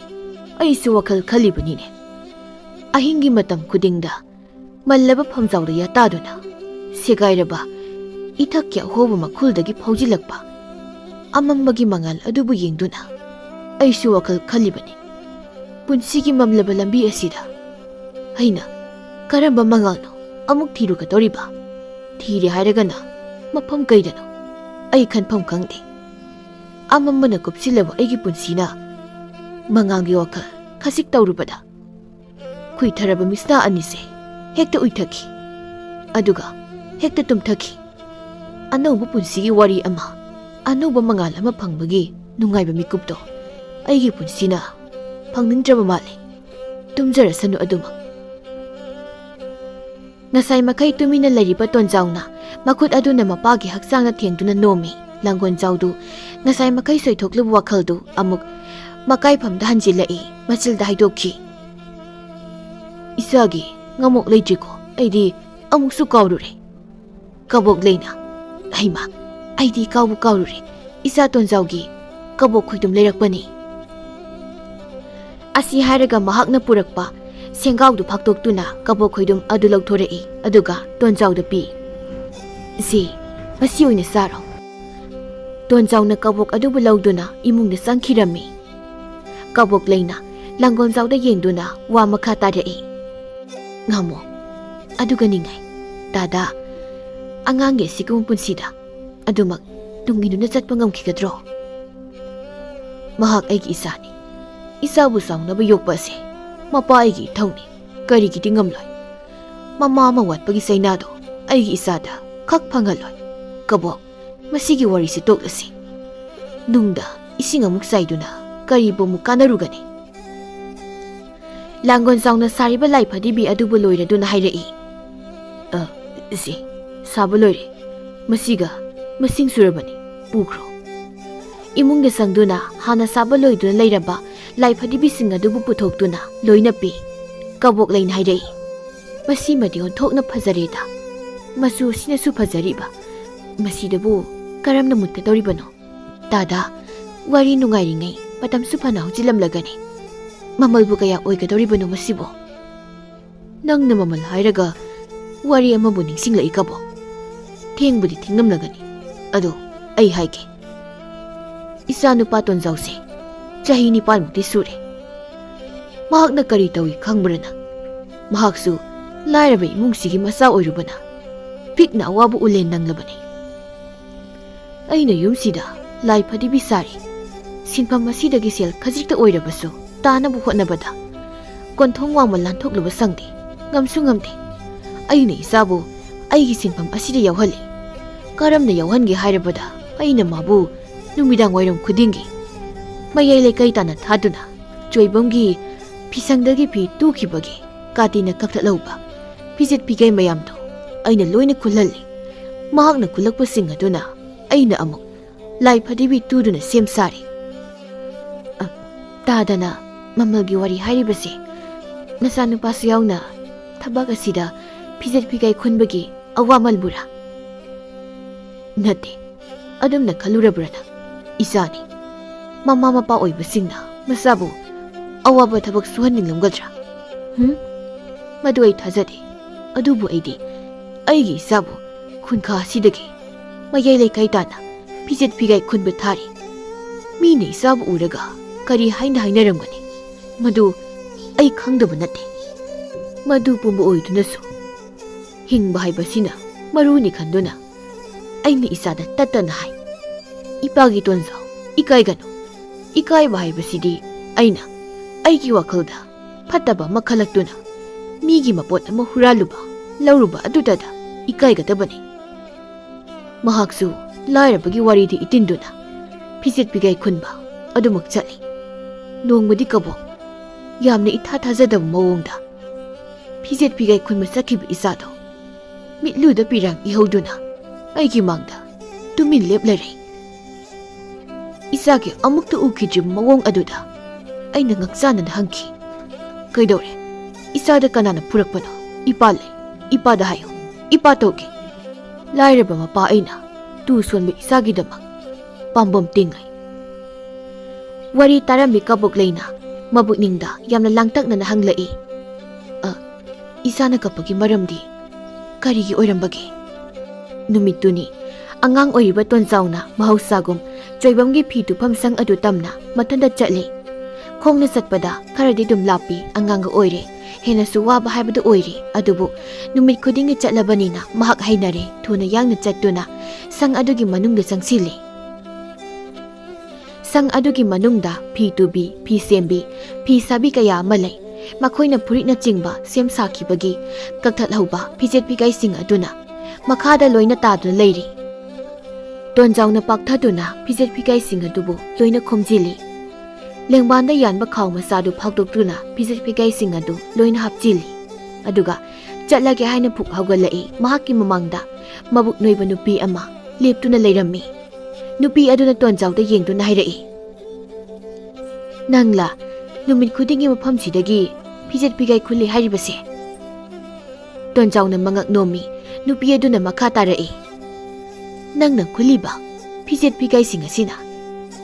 ꯑꯩꯁꯨ ꯋꯥꯈꯜ ꯈꯜꯂꯤꯕꯅꯤꯅꯦ꯫ ꯑꯍꯤꯡꯒꯤ ꯃꯇꯝ ꯈꯨꯗꯤꯡꯗ ꯃꯜꯂꯕ ꯐꯝꯖꯥꯎꯗ ꯌꯥꯇꯥꯗꯨꯅ ꯁꯦꯒꯥꯏꯔꯕ ꯏꯊꯛꯀꯤ ꯑꯍꯣꯕ ꯃꯈꯨꯜꯗꯒꯤ ꯐꯥꯎꯖꯤꯜꯂꯛꯄ ꯑꯃꯝꯕꯒꯤ ꯃꯉꯥꯜ ꯑꯗꯨꯕꯨ ꯌꯦꯡꯗꯨꯅ ꯑꯩꯁꯨ ꯋꯥꯈꯜ ꯈꯜꯂꯤꯕꯅꯤ꯫ ꯄꯨꯟꯁꯤꯒꯤ ꯃꯝꯂꯕ ꯂꯝꯕꯤ ꯑꯁꯤꯗ ꯑꯩꯅ ꯀꯔꯝꯕ ꯃꯉꯥꯜꯅꯣ ꯑꯃꯨꯛ ꯊꯤꯔꯨꯒꯗꯧꯔꯤꯕ? ꯊꯤꯔꯦ ꯍꯥꯏꯔꯒꯅ ꯃꯐꯝ ꯀꯩꯗꯅꯣ? ꯑꯩ ꯈꯟꯐꯝ ꯈꯪꯗꯦ꯫ ꯑꯃꯝꯕꯅ ꯀꯨꯞꯁꯤꯜꯂꯕ ꯑꯩꯒꯤ ꯄꯨꯟꯁꯤꯅ ꯃꯉꯥꯜꯒꯤ ꯋꯥꯈꯜ ꯈꯖꯤꯛ ꯇꯧꯔꯨꯕꯗ ꯈꯨꯏꯊꯔꯕ ꯃꯤꯠꯁꯅꯥ ꯑꯅꯤꯁꯦ ꯍꯦꯛꯇ ꯎꯏꯊꯈꯤ꯫ ꯑꯗꯨꯒ ꯍꯦꯛꯇ ꯇꯨꯝꯊꯈꯤ꯫ ꯑꯅꯧꯕ ꯄꯨꯟꯁꯤꯒꯤ ꯋꯥꯔꯤ ꯑꯃ ꯑꯅꯧꯕ ꯃꯉꯥꯜ ꯑꯃ ꯐꯪꯕꯒꯤ ꯅꯨꯡꯉꯥꯏꯕ ꯃꯤꯀꯨꯞꯇꯣ ꯑꯩꯒꯤ ꯄꯨꯟꯁꯤꯅ ꯐꯪꯅꯤꯡꯗ꯭ꯔꯕ ꯃꯥꯜꯂꯦ꯫ ꯇꯨꯝꯖꯔꯁꯅꯨ ꯑꯗꯨꯃꯛ꯫ ꯉꯁꯥꯏ ꯃꯈꯩ ꯇꯨꯃꯤꯟꯅ ꯂꯩꯔꯤꯕ ꯇꯣꯟꯖꯥꯎꯅ ꯃꯈꯨꯠ ꯑꯗꯨꯅ ꯃꯄꯥꯒꯤ ꯍꯛꯆꯥꯡꯅ ꯊꯦꯡꯗꯨꯅ ꯅꯣꯝꯃꯤ꯫ ꯂꯥꯡꯒꯣꯜꯖꯥꯎꯗꯨ ꯉꯁꯥꯏ ꯃꯈꯩ ꯁꯣꯏꯊꯣꯛꯂꯨꯕ ꯋꯥꯈꯜꯗꯨ ꯑꯃꯨꯛ ꯃꯀꯥꯏꯐꯝꯗ ꯍꯟꯖꯤꯜꯂꯛꯏ꯫ ꯃꯆꯤꯜꯗ ꯍꯥꯏꯗꯣꯛꯈꯤ, "ꯏꯆꯥꯒꯤ ꯉꯝꯃꯣꯛ ꯂꯩꯇ꯭ꯔꯤꯀꯣ, ꯑꯩꯗꯤ ꯑꯃꯨꯛꯁꯨ ꯀꯥꯎꯔꯨꯔꯦ꯫" ꯀꯕꯣꯛ ꯂꯩꯅ, "ꯍꯩꯃꯥ, ꯑꯩꯗꯤ ꯀꯥꯎꯕꯨ ꯀꯥꯎꯔꯨꯔꯦ꯫ ꯏꯆꯥ ꯇꯣꯟꯖꯥꯎꯒꯤ ꯀꯕꯣꯛ ꯈꯣꯏꯗꯨꯝ ꯂꯩꯔꯛꯄꯅꯤ꯫" ꯑꯁꯤ ꯍꯥꯏꯔꯒ ꯃꯍꯥꯛꯅ ꯄꯨꯔꯛꯄ ꯁꯦꯡꯒꯥꯎꯗꯨ ꯐꯥꯛꯇꯣꯛꯇꯨꯅ ꯀꯕꯣꯛ ꯈꯣꯏꯗꯨꯝ ꯑꯗꯨ ꯂꯧꯊꯣꯔꯛꯏ, ꯑꯗꯨꯒ ꯇꯣꯟꯖꯥꯎꯗ ꯄꯤ꯫ "ꯁꯤ, ꯃꯁꯤ ꯑꯣꯏꯅ ꯆꯥꯔꯣ꯫" ꯇꯣꯟꯖꯥꯎꯅ ꯀꯕꯣꯛ ꯑꯗꯨꯕꯨ ꯂꯧꯗꯨꯅ ꯏꯃꯨꯡꯗ ꯆꯪꯈꯤꯔꯝꯃꯤ꯫ ꯀꯕꯣꯛ ꯂꯩꯅ ꯂꯥꯡꯒꯣꯜꯖꯥꯎꯗ ꯌꯦꯡꯗꯨꯅ ꯋꯥ ꯃꯈꯥ ꯇꯥꯔꯛꯏ꯫ "ꯉꯝꯃꯣ, ꯑꯗꯨꯒ ꯅꯤꯡꯉꯥꯏ, ꯗꯥꯗꯥ, ꯑꯉꯥꯡꯒꯤ ꯑꯁꯤꯒꯨꯝꯕ ꯄꯨꯟꯁꯤꯗ ꯑꯗꯨꯃꯛ ꯇꯨꯡ ꯏꯟꯗꯨꯅ ꯆꯠꯄ ꯉꯝꯈꯤꯒꯗ꯭ꯔꯣ? ꯃꯍꯥꯛ ꯑꯩꯒꯤ ꯏꯆꯥꯅꯤ꯫ ꯏꯆꯥꯕꯨ ꯆꯥꯎꯅꯕ ꯌꯣꯛꯄ ꯑꯁꯤ ꯃꯄꯥ ꯑꯩꯒꯤ ꯏꯊꯧꯅꯤ꯫ ꯀꯔꯤꯒꯤꯗꯤ ꯉꯝꯂꯣꯏ? ꯃꯃꯥ ꯑꯃ ꯋꯥꯠꯄꯒꯤ ꯆꯩꯅꯥꯗꯣ ꯑꯩꯒꯤ ꯏꯆꯥꯗ ꯈꯛ ꯐꯪꯍꯜꯂꯣꯏ꯫ ꯀꯕꯣꯛ, ꯃꯁꯤꯒꯤ ꯋꯥꯔꯤꯁꯤ ꯇꯣꯛꯂꯁꯤ꯫ ꯅꯨꯡꯗ ꯏꯁꯤꯡ ꯑꯃꯨꯛ ꯆꯥꯏꯗꯨꯅ ꯀꯔꯤꯕꯨ ꯑꯃꯨꯛ ꯀꯥꯟꯅꯔꯨꯒꯅꯤ?" ꯂꯥꯡꯒꯣꯜꯖꯥꯎꯅ ꯁꯥꯔꯤꯕ ꯂꯥꯏ ꯐꯗꯤꯕꯤ ꯑꯗꯨꯕꯨ ꯂꯣꯏꯔꯗꯨꯅ ꯍꯥꯏꯔꯛꯏ꯫ "ꯑ, ꯏꯆꯦ, ꯁꯥꯕ ꯂꯣꯏꯔꯦ꯫ ꯃꯁꯤꯒ ꯃꯁꯤꯡ ꯁꯨꯔꯕꯅꯤ꯫ ꯄꯨꯈ꯭ꯔꯣ꯫" ꯏꯃꯨꯡꯗ ꯆꯪꯗꯨꯅ ꯍꯥꯟꯅ ꯁꯥꯕ ꯂꯣꯏꯗꯨꯅ ꯂꯩꯔꯝꯕ ꯂꯥꯏ ꯐꯗꯤꯕꯤꯁꯤꯡ ꯑꯗꯨꯕꯨ ꯄꯨꯊꯣꯛꯇꯨꯅ ꯂꯣꯏꯅ ꯄꯤ꯫ ꯀꯕꯣꯛ ꯂꯩꯅ ꯍꯥꯏꯔꯛꯏ, "ꯃꯁꯤꯃꯗꯤ ꯑꯣꯟꯊꯣꯛꯅ ꯐꯖꯔꯦꯗ꯫ ꯃꯆꯨ ꯑꯁꯤꯅꯁꯨ ꯐꯖꯔꯤꯕ꯫ ꯃꯁꯤꯗꯕꯨ ꯀꯔꯝꯅ ꯃꯨꯠꯀꯗꯧꯔꯤꯕꯅꯣ? ꯗꯥꯗꯥ, ꯋꯥꯔꯤ ꯅꯨꯡꯉꯥꯏꯔꯤꯉꯩ ꯃꯇꯝꯁꯨ ꯐꯅ ꯍꯧꯖꯤꯜꯂꯝꯂꯒꯅꯤ꯫ ꯃꯃꯜꯕꯨ ꯀꯌꯥ ꯑꯣꯏꯒꯗꯧꯔꯤꯕꯅꯣ ꯃꯁꯤꯕꯣ?" "ꯅꯪꯅ ꯃꯃꯜ ꯍꯥꯏꯔꯒ ꯋꯥꯔꯤ ꯑꯃꯕꯨ ꯅꯤꯡꯁꯤꯡꯂꯛꯏ ꯀꯕꯣꯛ꯫ ꯊꯦꯡꯕꯨꯗꯤ ꯊꯦꯡꯂꯝꯂꯒꯅꯤ꯫ ꯑꯗꯣ ꯑꯩ ꯍꯥꯏꯒꯦ꯫ ꯏꯆꯥ ꯅꯨꯄꯥ ꯇꯣꯟꯖꯥꯎꯁꯦ ꯆꯍꯤ ꯅꯤꯄꯥꯟꯃꯨꯛꯇꯤ ꯁꯨꯔꯦ꯫ ꯃꯍꯥꯛꯅ ꯀꯔꯤ ꯇꯧꯏ ꯈꯪꯕ꯭ꯔꯥ ꯅꯪ? ꯃꯍꯥꯛꯁꯨ ꯂꯥꯏꯔꯕ ꯏꯃꯨꯡꯁꯤꯒꯤ ꯃꯆꯥ ꯑꯣꯏꯔꯨꯕꯅ ꯄꯤꯛꯅ ꯑꯋꯥꯕ ꯎꯂꯦꯟ ꯅꯪꯂꯕꯅꯤ꯫ ꯑꯩꯅ ꯌꯨꯝꯁꯤꯗ ꯂꯥꯏ ꯐꯗꯤꯕꯤ ꯁꯥꯔꯤ꯫ ꯁꯤꯟꯐꯝ ꯑꯁꯤꯗꯒꯤ ꯁꯦꯜ ꯈꯖꯤꯛꯇ ꯑꯣꯏꯔꯕꯁꯨ ꯇꯥꯅꯕ ꯍꯣꯠꯅꯕꯗ ꯀꯣꯟꯊꯣꯡ ꯋꯥꯡꯃ ꯂꯥꯟꯊꯣꯛꯂꯨꯕ ꯁꯪꯗꯦ, ꯉꯝꯁꯨ ꯉꯝꯗꯦ꯫ ꯑꯩꯅ ꯏꯆꯥꯕꯨ ꯑꯩꯒꯤ ꯁꯤꯟꯐꯝ ꯑꯁꯤꯗ ꯌꯥꯎꯍꯜꯂꯤ꯫ ꯀꯔꯝꯅ ꯌꯥꯎꯍꯟꯒꯦ ꯍꯥꯏꯔꯕꯗ ꯑꯩꯅ ꯃꯥꯕꯨ ꯅꯨꯃꯤꯗꯥꯡ ꯋꯥꯏꯔꯝ ꯈꯨꯗꯤꯡꯒꯤ ꯃꯌꯥꯏ ꯂꯩꯀꯥꯏ ꯇꯥꯟꯅ ꯊꯥꯗꯨꯅ ꯆꯣꯏꯕꯝꯒꯤ ꯐꯤꯁꯪꯗꯒꯤ ꯐꯤ ꯇꯨꯈꯤꯕꯒꯤ ꯀꯥꯇꯤꯅ ꯀꯛꯊꯠꯍꯧꯕ ꯐꯤꯖꯦꯠ ꯐꯤꯒꯥꯏ ꯃꯌꯥꯝꯗꯣ ꯑꯩꯅ ꯂꯣꯏꯅ ꯈꯨꯜꯍꯜꯂꯤ꯫ ꯃꯍꯥꯛꯅ ꯈꯨꯜꯂꯛꯄꯁꯤꯡ ꯑꯗꯨꯅ ꯑꯩꯅ ꯑꯃꯨꯛ ꯂꯥꯏ ꯐꯗꯤꯕꯤ ꯇꯨꯗꯨꯅ ꯁꯦꯝ ꯁꯥꯔꯤ꯫ ꯑ, ꯇꯥꯗꯅ ꯃꯃꯜꯒꯤ ꯋꯥꯔꯤ ꯍꯥꯏꯔꯤꯕꯁꯦ ꯅꯆꯥꯅꯨꯄꯥꯁꯨ ꯌꯥꯎꯅ ꯊꯕꯛ ꯑꯁꯤꯗ ꯐꯤꯖꯦꯠ ꯐꯤꯒꯥꯏ ꯈꯨꯟꯕꯒꯤ ꯑꯋꯥꯃꯜꯕꯨꯔꯥ? ꯅꯠꯇꯦ, ꯑꯗꯨꯝꯅ ꯈꯜꯂꯨꯔꯕ꯭ꯔꯥ ꯅꯪ? ꯏꯆꯥꯅꯤ꯫ ꯃꯃꯥ ꯃꯄꯥ ꯑꯣꯏꯕꯁꯤꯡꯅ ꯃꯆꯥꯕꯨ ꯑꯋꯥꯕ ꯊꯕꯛ ꯁꯨꯍꯟꯅꯤꯡꯂꯝꯒꯗ꯭ꯔꯥ? ꯍꯨꯝ? ꯃꯗꯨ ꯑꯩ ꯊꯥꯖꯗꯦ꯫ ꯑꯗꯨꯕꯨ ꯑꯩꯗꯤ ꯑꯩꯒꯤ ꯏꯆꯥꯕꯨ ꯈꯨꯟꯈꯥ ꯑꯁꯤꯗꯒꯤ ꯃꯌꯥꯏ ꯂꯩꯀꯥꯏ ꯇꯥꯟꯅ ꯐꯤꯖꯦꯠ ꯐꯤꯒꯥꯏ ꯈꯨꯟꯕ ꯊꯥꯔꯤ꯫ ꯃꯤꯅ ꯏꯆꯥꯕꯨ ꯎꯔꯒ ꯀꯔꯤ ꯍꯥꯏꯅ ꯍꯥꯏꯅꯔꯝꯒꯅꯤ? ꯃꯗꯨ ꯑꯩ ꯈꯪꯗꯕ ꯅꯠꯇꯦ꯫ ꯃꯗꯨ ꯄꯨꯝꯕ ꯑꯣꯏꯗꯨꯅꯁꯨ ꯍꯤꯡꯕ ꯍꯥꯏꯕꯁꯤꯅ ꯃꯔꯨꯅꯤ ꯈꯟꯗꯨꯅ ꯑꯩꯅ ꯏꯆꯥꯗ ꯇꯠꯇꯅ ꯍꯥꯏ, "ꯏꯄꯥꯒꯤ ꯇꯣꯟꯖꯥꯎ, ꯏꯀꯥꯏꯒꯅꯨ꯫ ꯏꯀꯥꯏꯕ ꯍꯥꯏꯕꯁꯤꯗꯤ ꯑꯩꯅ ꯑꯩꯒꯤ ꯋꯥꯈꯜꯗ ꯐꯠꯇꯕ ꯑꯃ ꯈꯜꯂꯛꯇꯨꯅ ꯃꯤꯒꯤ ꯃꯄꯣꯠ ꯑꯃ ꯍꯨꯔꯥꯜꯂꯨꯕ, ꯂꯧꯔꯨꯕ ꯑꯗꯨꯗꯗ ꯏꯀꯥꯏꯒꯗꯕꯅꯤ"꯫ ꯃꯍꯥꯛꯁꯨ ꯂꯥꯏꯔꯕꯒꯤ ꯋꯥꯔꯤꯗꯤ ꯏꯇꯤꯟꯗꯨꯅ ꯐꯤꯖꯦꯠ ꯐꯤꯒꯥꯏ ꯈꯨꯟꯕ ꯑꯗꯨꯃꯛ ꯆꯠꯂꯤ꯫ ꯅꯣꯡꯃꯗꯤ ꯀꯕꯣꯛ ꯌꯥꯝꯅ ꯏꯊꯥ ꯊꯥꯖꯗꯕ ꯃꯑꯣꯡꯗ ꯐꯤꯖꯦꯠ ꯐꯤꯒꯥꯏ ꯈꯨꯟꯕ ꯆꯠꯈꯤꯕ ꯏꯆꯥꯗꯣ ꯃꯤꯠꯂꯨꯗ ꯄꯤꯔꯥꯡ ꯏꯍꯧꯗꯨꯅ ꯑꯩꯒꯤ ꯃꯥꯡꯗ ꯇꯨꯃꯤꯟ ꯂꯦꯞ ꯂꯩꯔꯦ꯫ ꯏꯆꯥꯒꯤ ꯑꯃꯨꯛꯇ ꯎꯈꯤꯗ꯭ꯔꯤꯕ ꯃꯑꯣꯡ ꯑꯗꯨꯗ ꯑꯩꯅ ꯉꯛꯆꯥꯅꯅ ꯍꯪꯈꯤ, "ꯀꯩꯗꯧꯔꯦ? ꯏꯆꯥꯗ ꯀꯅꯥꯅ ꯐꯨꯔꯛꯄꯅꯣ? ꯏꯄꯥ ꯂꯩ꯫ ꯏꯄꯥꯗ ꯍꯥꯏꯌꯨ꯫ ꯏꯄꯥ ꯇꯧꯒꯦ"꯫ ꯂꯥꯏꯔꯕ ꯃꯄꯥ ꯑꯩꯅ ꯇꯨ ꯁꯣꯟꯕ ꯏꯆꯥꯒꯤꯗꯃꯛ ꯄꯥꯝꯕꯣꯝ ꯇꯤꯡꯂꯦ꯫ ꯋꯥꯔꯤ ꯇꯥꯔꯝꯃꯤ ꯀꯕꯣꯛ ꯂꯩꯅ ꯃꯕꯨꯛꯅꯤꯡꯗ ꯌꯥꯝꯅ ꯂꯥꯡꯇꯛꯅꯅ ꯍꯪꯂꯛꯏ, "ꯑ, ꯏꯆꯥꯅ ꯀꯞꯄꯒꯤ ꯃꯔꯝꯗꯤ ꯀꯔꯤꯒꯤ ꯑꯣꯏꯔꯝꯕꯒꯦ?" ꯅꯨꯃꯤꯠꯇꯨꯅꯤ ꯑꯉꯥꯡ ꯑꯣꯏꯔꯤꯕ ꯇꯣꯟꯆꯥꯎꯅ ꯃꯍꯧꯁꯥꯒꯨꯝ ꯆꯣꯏꯕꯝꯒꯤ ꯐꯤ ꯇꯨꯐꯝ ꯁꯪ ꯑꯗꯨ ꯇꯝꯅ ꯃꯊꯟꯇ ꯆꯠꯂꯤ꯫ ꯈꯣꯡꯅ ꯆꯠꯄꯗ ꯈꯔꯗꯤ ꯑꯗꯨꯝ ꯂꯥꯞꯄꯤ, ꯑꯉꯥꯡꯒ ꯑꯣꯏꯔꯦ, ꯍꯦꯟꯅꯁꯨ ꯋꯥꯕ ꯍꯥꯏꯕꯗꯨ ꯑꯣꯏꯔꯦ꯫ ꯑꯗꯨꯕꯨ ꯅꯨꯃꯤꯠ ꯈꯨꯗꯤꯡꯒꯤ ꯆꯠꯂꯕꯅꯤꯅ ꯃꯍꯥꯛ ꯍꯩꯅꯔꯦ꯫ ꯊꯨꯅ ꯌꯥꯡꯅ ꯆꯠꯇꯨꯅ ꯁꯪ ꯑꯗꯨꯒꯤ ꯃꯅꯨꯡꯗ ꯆꯪꯁꯤꯜꯂꯤ꯫ ꯁꯪ ꯑꯗꯨꯒꯤ ꯃꯅꯨꯡꯗ ꯐꯤ ꯇꯨꯕꯤ, ꯐꯤ ꯁꯦꯝꯕꯤ, ꯐꯤ ꯁꯥꯕꯤ ꯀꯌꯥ ꯑꯃ ꯂꯩ꯫ ꯃꯈꯣꯏꯅ ꯐꯨꯔꯤꯠꯅꯆꯤꯡꯕ ꯁꯦꯝ ꯁꯥꯈꯤꯕꯒꯤ ꯀꯛꯊꯠꯍꯧꯕ ꯐꯤꯖꯦꯠ ꯐꯤꯒꯥꯏꯁꯤꯡ ꯑꯗꯨꯅ ꯃꯈꯥꯗ ꯂꯣꯏꯅ ꯇꯥꯗꯨꯅ ꯂꯩꯔꯤ꯫ ꯇꯣꯟꯖꯥꯎꯅ ꯄꯥꯛꯊꯗꯨꯅ ꯐꯤꯖꯦꯠ ꯐꯤꯒꯥꯏꯁꯤꯡ ꯑꯗꯨꯕꯨ ꯂꯣꯏꯅ ꯈꯣꯝꯖꯤꯜꯂꯤ꯫ ꯂꯦꯡꯕꯥꯟꯗ ꯌꯥꯟꯕ ꯈꯥꯎ ꯃꯆꯥꯗꯨ ꯐꯥꯎꯗꯣꯛꯇꯨꯅ ꯐꯤꯖꯦꯠ ꯐꯤꯒꯥꯏꯁꯤꯡ ꯑꯗꯨ ꯂꯣꯏꯅ ꯍꯥꯞꯆꯤꯜꯂꯤ꯫ ꯑꯗꯨꯒ ꯆꯠꯂꯒꯦ ꯍꯥꯏꯅ ꯐꯨꯛ ꯍꯧꯒꯠꯂꯛꯏ꯫ ꯃꯍꯥꯛꯀꯤ ꯃꯃꯥꯡꯗ ꯃꯕꯨꯛ ꯅꯣꯏꯕ ꯅꯨꯄꯤ ꯑꯃ ꯂꯦꯞꯇꯨꯅ ꯂꯩꯔꯝꯃꯤ꯫ ꯅꯨꯄꯤ ꯑꯗꯨꯅ ꯇꯣꯟꯖꯥꯎꯗ ꯌꯦꯡꯗꯨꯅ ꯍꯥꯏꯔꯛꯏ, "ꯅꯪꯂꯥ ꯅꯨꯃꯤꯠ ꯈꯨꯗꯤꯡꯒꯤ ꯃꯐꯝꯁꯤꯗꯒꯤ ꯐꯤꯖꯦꯠ ꯐꯤꯒꯥꯏ ꯈꯨꯜꯂꯤ ꯍꯥꯏꯔꯤꯕꯁꯦ?" ꯇꯣꯟꯖꯥꯎꯅ ꯃꯉꯛ ꯅꯣꯝꯃꯤ꯫ ꯅꯨꯄꯤ ꯑꯗꯨꯅ ꯃꯈꯥ ꯇꯥꯔꯛꯏ, "ꯅꯪꯅ ꯈꯨꯜꯂꯤꯕ ꯐꯤꯖꯦꯠ ꯐꯤꯒꯥꯏꯁꯤꯡ ꯑꯁꯤꯅ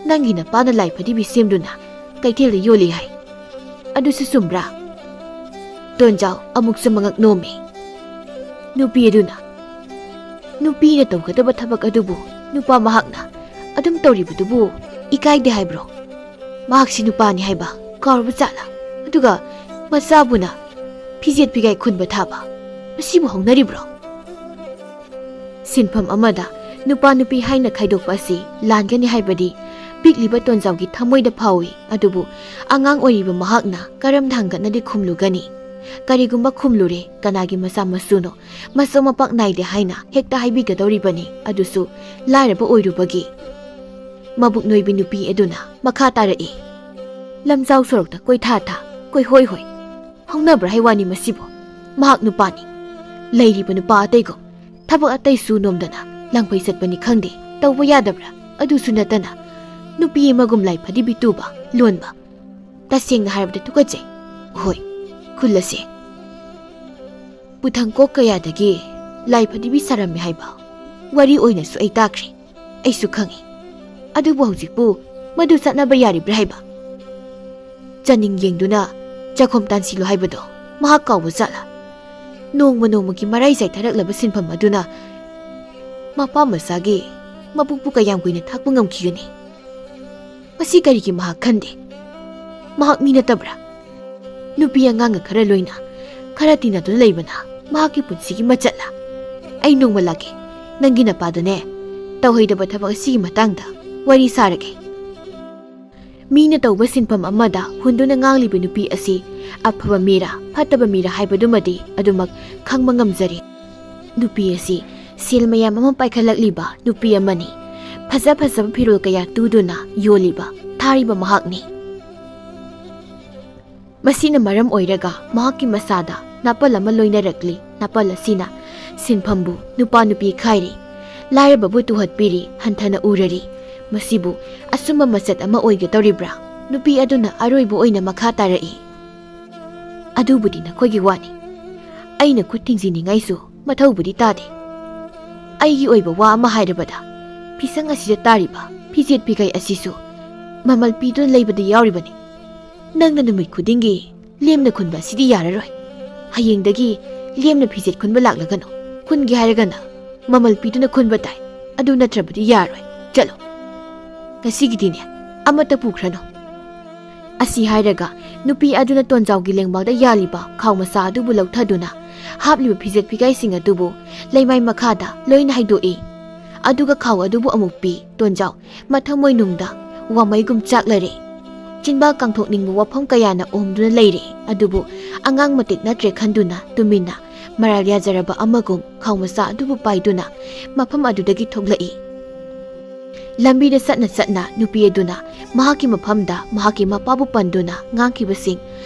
ꯅꯪꯒꯤ ꯅꯄꯥꯅ ꯂꯥꯏ ꯐꯗꯤꯕꯤ ꯁꯦꯝꯗꯨꯅ ꯀꯩꯊꯦꯜꯗ ꯌꯣꯜꯂꯤ ꯍꯥꯏ꯫ ꯑꯗꯨꯁꯨ ꯆꯨꯝꯕ꯭ꯔꯥ?" ꯇꯣꯟꯖꯥꯎ ꯑꯃꯨꯛꯁꯨ ꯃꯉꯛ ꯅꯣꯝꯃꯤ꯫ ꯅꯨꯄꯤ ꯑꯗꯨꯅ, "ꯅꯨꯄꯤꯅ ꯇꯧꯒꯗꯕ ꯊꯕꯛ ꯑꯗꯨꯕꯨ ꯅꯨꯄꯥ ꯃꯍꯥꯛꯅ ꯑꯗꯨꯝ ꯇꯧꯔꯤꯕꯗꯨꯕꯨ ꯏꯀꯥꯏꯗꯦ ꯍꯥꯏꯕ꯭ꯔꯣ? ꯃꯍꯥꯛꯁꯤ ꯅꯨꯄꯥꯅꯤ ꯍꯥꯏꯕ ꯀꯥꯎꯔꯕ ꯖꯥꯠꯂꯥ? ꯑꯗꯨꯒ ꯃꯆꯥꯕꯨꯅ ꯐꯤꯖꯦꯠ ꯐꯤꯒꯥꯏ ꯈꯨꯟꯕ ꯊꯥꯕ, ꯃꯁꯤꯕꯨ ꯍꯧꯅꯔꯤꯕ꯭ꯔꯣ?" ꯁꯤꯟꯐꯝ ꯑꯃꯗ ꯅꯨꯄꯥ ꯅꯨꯄꯤ ꯍꯥꯏꯅ ꯈꯥꯏꯗꯣꯛꯄ ꯑꯁꯤ ꯂꯥꯟꯒꯅꯤ ꯍꯥꯏꯕꯗꯤ ꯄꯤꯛꯂꯤꯕ ꯇꯣꯟꯖꯥꯎꯒꯤ ꯊꯃꯣꯏꯗ ꯐꯥꯎꯏ꯫ ꯑꯗꯨꯕꯨ ꯑꯉꯥꯡ ꯑꯣꯏꯔꯤꯕ ꯃꯍꯥꯛꯅ ꯀꯔꯝꯅ ꯍꯪꯒꯠꯅꯗꯤ ꯈꯨꯝꯂꯨꯒꯅꯤ? ꯀꯔꯤꯒꯨꯝꯕ ꯈꯨꯝꯂꯨꯔꯦ, ꯀꯅꯥꯒꯤ ꯃꯆꯥ ꯃꯁꯨꯅꯣ? ꯃꯁꯛ ꯃꯄꯥꯛ ꯅꯥꯏꯗꯦ ꯍꯥꯏꯅ ꯍꯦꯛꯇ ꯍꯥꯏꯕꯤꯒꯗꯧꯔꯤꯕꯅꯤ꯫ ꯑꯗꯨꯁꯨ ꯂꯥꯏꯔꯕ ꯑꯣꯏꯔꯨꯕꯒꯤ꯫ ꯃꯕꯨꯛ ꯅꯣꯏꯕꯤ ꯅꯨꯄꯤ ꯑꯗꯨꯅ ꯃꯈꯥ ꯇꯥꯔꯛꯏ, "ꯂꯝꯖꯥꯎ ꯁꯣꯔꯣꯛꯇ ꯀꯣꯏꯊꯥ ꯊꯥ, ꯀꯣꯏꯍꯣꯏ ꯍꯣꯏ꯫ ꯍꯧꯅꯕ꯭ꯔꯥ ꯍꯥꯏ ꯋꯥꯅꯤ ꯃꯁꯤꯕꯨ? ꯃꯍꯥꯛ ꯅꯨꯄꯥꯅꯤ꯫ ꯂꯩꯔꯤꯕ ꯅꯨꯄꯥ ꯑꯇꯩꯒꯨꯝ ꯊꯕꯛ ꯑꯇꯩ ꯁꯨ ꯅꯣꯝꯗꯅ ꯂꯪꯐꯩ ꯆꯠꯄꯅꯤ ꯈꯪꯗꯦ, ꯇꯧꯕ ꯌꯥꯗꯕ꯭ꯔꯥ? ꯑꯗꯨꯁꯨ ꯅꯠꯇꯅ ꯅꯨꯄꯤ ꯑꯃꯒꯨꯝ ꯂꯥꯏ ꯐꯗꯤꯕꯤ ꯇꯨꯕ, ꯂꯣꯟꯕ꯫ ꯇꯁꯦꯡꯅ ꯍꯥꯏꯔꯕꯗ ꯇꯨꯀꯠꯆꯩ꯫ ꯍꯣꯏ, ꯈꯨꯜ ꯑꯁꯦ ꯄꯨꯊꯪ ꯀꯣꯛ ꯀꯌꯥꯗꯒꯤ ꯂꯥꯏ ꯐꯗꯤꯕꯤ ꯁꯥꯔꯝꯃꯤ ꯍꯥꯏꯕ ꯋꯥꯔꯤ ꯑꯣꯏꯅꯁꯨ ꯑꯩ ꯇꯥꯈ꯭ꯔꯦ꯫ ꯑꯩꯁꯨ ꯈꯪꯏ꯫ ꯑꯗꯨꯕꯨ ꯍꯧꯖꯤꯛꯄꯨ ꯃꯗꯨ ꯆꯠꯅꯕ ꯌꯥꯔꯤꯕ꯭ꯔꯥ ꯍꯥꯏꯕ? ꯆꯥꯅꯤꯡ ꯌꯦꯡꯗꯨꯅ ꯆꯥꯛꯈꯨꯝ ꯇꯥꯟꯁꯤꯜꯂꯨ ꯍꯥꯏꯕꯗꯣ ꯃꯍꯥꯛ ꯀꯥꯎꯕ ꯖꯥꯠꯂꯥ? ꯅꯣꯡꯃ ꯅꯣꯡꯃꯒꯤ ꯃꯔꯥꯏ ꯆꯥꯏꯊꯔꯛꯂꯕ ꯁꯤꯟꯐꯝ ꯑꯗꯨꯅ ꯃꯄꯥ ꯃꯆꯥꯒꯤ ꯃꯕꯨꯛꯄꯨ ꯀꯌꯥꯝ ꯀꯨꯏꯅ ꯊꯥꯛꯄ ꯉꯝꯈꯤꯒꯅꯤ? ꯃꯁꯤ ꯀꯔꯤꯒꯤ ꯃꯍꯥꯛ ꯈꯟꯗꯦ? ꯃꯍꯥꯛ ꯃꯤ ꯅꯠꯇꯕ꯭ꯔꯥ? ꯅꯨꯄꯤ ꯑꯉꯥꯡꯒ ꯈꯔ ꯂꯣꯏꯅ ꯈꯔ ꯇꯤꯟꯅꯗꯨꯅ ꯂꯩꯕꯅ ꯃꯍꯥꯛꯀꯤ ꯄꯨꯟꯁꯤꯒꯤ ꯃꯆꯠꯂꯥ? ꯑꯩ ꯅꯣꯡꯃ ꯂꯥꯛꯀꯦ, ꯅꯪꯒꯤ ꯅꯄꯥꯗꯨꯅꯦ, ꯇꯧꯍꯩꯗꯕ ꯊꯕꯛ ꯑꯁꯤꯒꯤ ꯃꯇꯥꯡꯗ ꯋꯥꯔꯤ ꯁꯥꯔꯒꯦ꯫ ꯃꯤꯅ ꯇꯧꯕ ꯁꯤꯟꯐꯝ ꯑꯃꯗ ꯍꯨꯟꯗꯨꯅ ꯉꯥꯡꯂꯤꯕ ꯅꯨꯄꯤ ꯑꯁꯤ ꯑꯐꯕ ꯃꯤꯔꯥ ꯐꯠꯇꯕ ꯃꯤꯔꯥ ꯍꯥꯏꯕꯗꯨꯃꯗꯤ ꯑꯗꯨꯃꯛ ꯈꯪꯕ ꯉꯝꯖꯔꯦ꯫ ꯅꯨꯄꯤ ꯑꯁꯤ ꯁꯦꯜ ꯃꯌꯥꯝ ꯑꯃ ꯄꯥꯏꯈꯠꯂꯛꯂꯤꯕ ꯅꯨꯄꯤ ꯑꯃꯅꯤ꯫ ꯐꯖ ꯐꯖꯕ ꯐꯤꯔꯣꯜ ꯀꯌꯥ ꯇꯨꯗꯨꯅ ꯌꯣꯜꯂꯤꯕ, ꯊꯥꯔꯤꯕ ꯃꯍꯥꯛꯅꯤ꯫ ꯃꯁꯤꯅ ꯃꯔꯝ ꯑꯣꯏꯔꯒ ꯃꯍꯥꯛꯀꯤ ꯃꯁꯥꯗ ꯅꯥꯄꯜ ꯑꯃ ꯂꯣꯏꯅꯔꯛꯂꯤ꯫ ꯅꯥꯄꯜ ꯑꯁꯤꯅ ꯁꯤꯟꯐꯝꯕꯨ ꯅꯨꯄꯥ ꯅꯨꯄꯤ ꯈꯥꯏꯔꯤ, ꯂꯥꯏꯔꯕꯕꯨ ꯇꯨꯍꯠꯄꯤꯔꯤ, ꯍꯟꯊꯅ ꯎꯔꯔꯤ꯫ ꯃꯁꯤꯕꯨ ꯑꯆꯨꯝꯕ ꯃꯆꯠ ꯑꯃ ꯑꯣꯏꯒꯗꯧꯔꯤꯕ꯭ꯔꯥ? ꯅꯨꯄꯤ ꯑꯗꯨꯅ ꯑꯔꯣꯏꯕ ꯑꯣꯏꯅ ꯃꯈꯥ ꯇꯥꯔꯛꯏ, "ꯑꯗꯨꯕꯨꯗꯤ ꯅꯈꯣꯏꯒꯤ ꯋꯥꯅꯤ꯫ ꯑꯩꯅ ꯈꯨꯠ ꯊꯤꯡꯖꯤꯟꯅꯤꯡꯉꯥꯏꯁꯨ ꯃꯊꯧꯕꯨꯗꯤ ꯇꯥꯗꯦ꯫ ꯑꯩꯒꯤ ꯑꯣꯏꯕ ꯋꯥ ꯑꯃ ꯍꯥꯏꯔꯕꯗ, ꯐꯤꯁꯪ ꯑꯁꯤꯗ ꯇꯥꯔꯤꯕ ꯐꯤꯖꯦꯠ ꯐꯤꯒꯥꯏ ꯑꯁꯤꯁꯨ ꯃꯃꯜ ꯄꯤꯗꯨꯅ ꯂꯩꯕꯗ ꯌꯥꯎꯔꯤꯕꯅꯤ꯫ ꯅꯪꯅ ꯅꯨꯃꯤꯠ ꯈꯨꯗꯤꯡꯒꯤ ꯂꯦꯝꯅ ꯈꯨꯟꯕ ꯑꯁꯤꯗꯤ ꯌꯥꯔꯔꯣꯏ꯫ ꯍꯌꯦꯡꯗꯒꯤ ꯂꯦꯝꯅ ꯐꯤꯖꯦꯠ ꯈꯨꯟꯕ ꯂꯥꯛꯂꯒꯅꯨ꯫ ꯈꯨꯟꯒꯦ ꯍꯥꯏꯔꯒꯅ ꯃꯃꯜ ꯄꯤꯗꯨꯅ ꯈꯨꯟꯕ ꯇꯥꯏ꯫ ꯑꯗꯨ ꯅꯠꯇ꯭ꯔꯕꯗꯤ ꯌꯥꯔꯣꯏ꯫ ꯆꯠꯂꯣ꯫ ꯉꯁꯤꯒꯤꯗꯤꯅꯦ, ꯑꯃꯠꯇ ꯄꯨꯈ꯭ꯔꯅꯨ"꯫ ꯑꯁꯤ ꯍꯥꯏꯔꯒ ꯅꯨꯄꯤ ꯑꯗꯨꯅ ꯇꯣꯟꯖꯥꯎꯒꯤ ꯂꯦꯡꯕꯥꯜꯗ ꯌꯥꯜꯂꯤꯕ ꯈꯥꯎ ꯃꯆꯥ ꯑꯗꯨꯕꯨ ꯂꯧꯊꯗꯨꯅ ꯍꯥꯞꯂꯤꯕ ꯐꯤꯖꯦꯠ ꯐꯤꯒꯥꯏꯁꯤꯡ ꯑꯗꯨꯕꯨ ꯂꯩꯃꯥꯏ ꯃꯈꯥꯗ ꯂꯣꯏꯅ ꯍꯩꯗꯣꯛꯏ꯫ ꯑꯗꯨꯒ ꯈꯥꯎ ꯑꯗꯨꯕꯨ ꯑꯃꯨꯛ ꯄꯤ꯫ ꯇꯣꯟꯖꯥꯎ ꯃꯊꯃꯣꯏꯅꯨꯡꯗ ꯋꯥꯃꯩꯒꯨꯝ ꯆꯥꯛꯂꯔꯦ꯫ ꯆꯤꯟꯕꯥꯜ ꯀꯥꯡꯊꯣꯛꯅꯤꯡꯕ ꯋꯥꯐꯝ ꯀꯌꯥꯅ ꯑꯣꯝꯗꯨꯅ ꯂꯩꯔꯦ꯫ ꯑꯗꯨꯕꯨ ꯑꯉꯥꯡ ꯃꯇꯤꯛ ꯅꯠꯇ꯭ꯔꯦ ꯈꯟꯗꯨꯅ ꯇꯨꯃꯤꯟꯅ ꯃꯔꯥꯜ ꯌꯥꯖꯔꯕ ꯑꯃꯒꯨꯝ ꯈꯥꯎ ꯃꯆꯥ ꯑꯗꯨꯕꯨ ꯄꯥꯏꯗꯨꯅ ꯃꯐꯝ ꯑꯗꯨꯗꯒꯤ ꯊꯣꯛꯂꯛꯏ꯫ ꯂꯝꯕꯤꯗ ꯆꯠꯅ ꯆꯠꯅ ꯅꯨꯄꯤ ꯑꯗꯨꯅ ꯃꯍꯥꯛꯀꯤ ꯃꯐꯝꯗ ꯃꯍꯥꯛꯀꯤ ꯃꯄꯥꯕꯨ ꯄꯟꯗꯨꯅ ꯉꯥꯡꯈꯤꯕꯁꯤꯡ,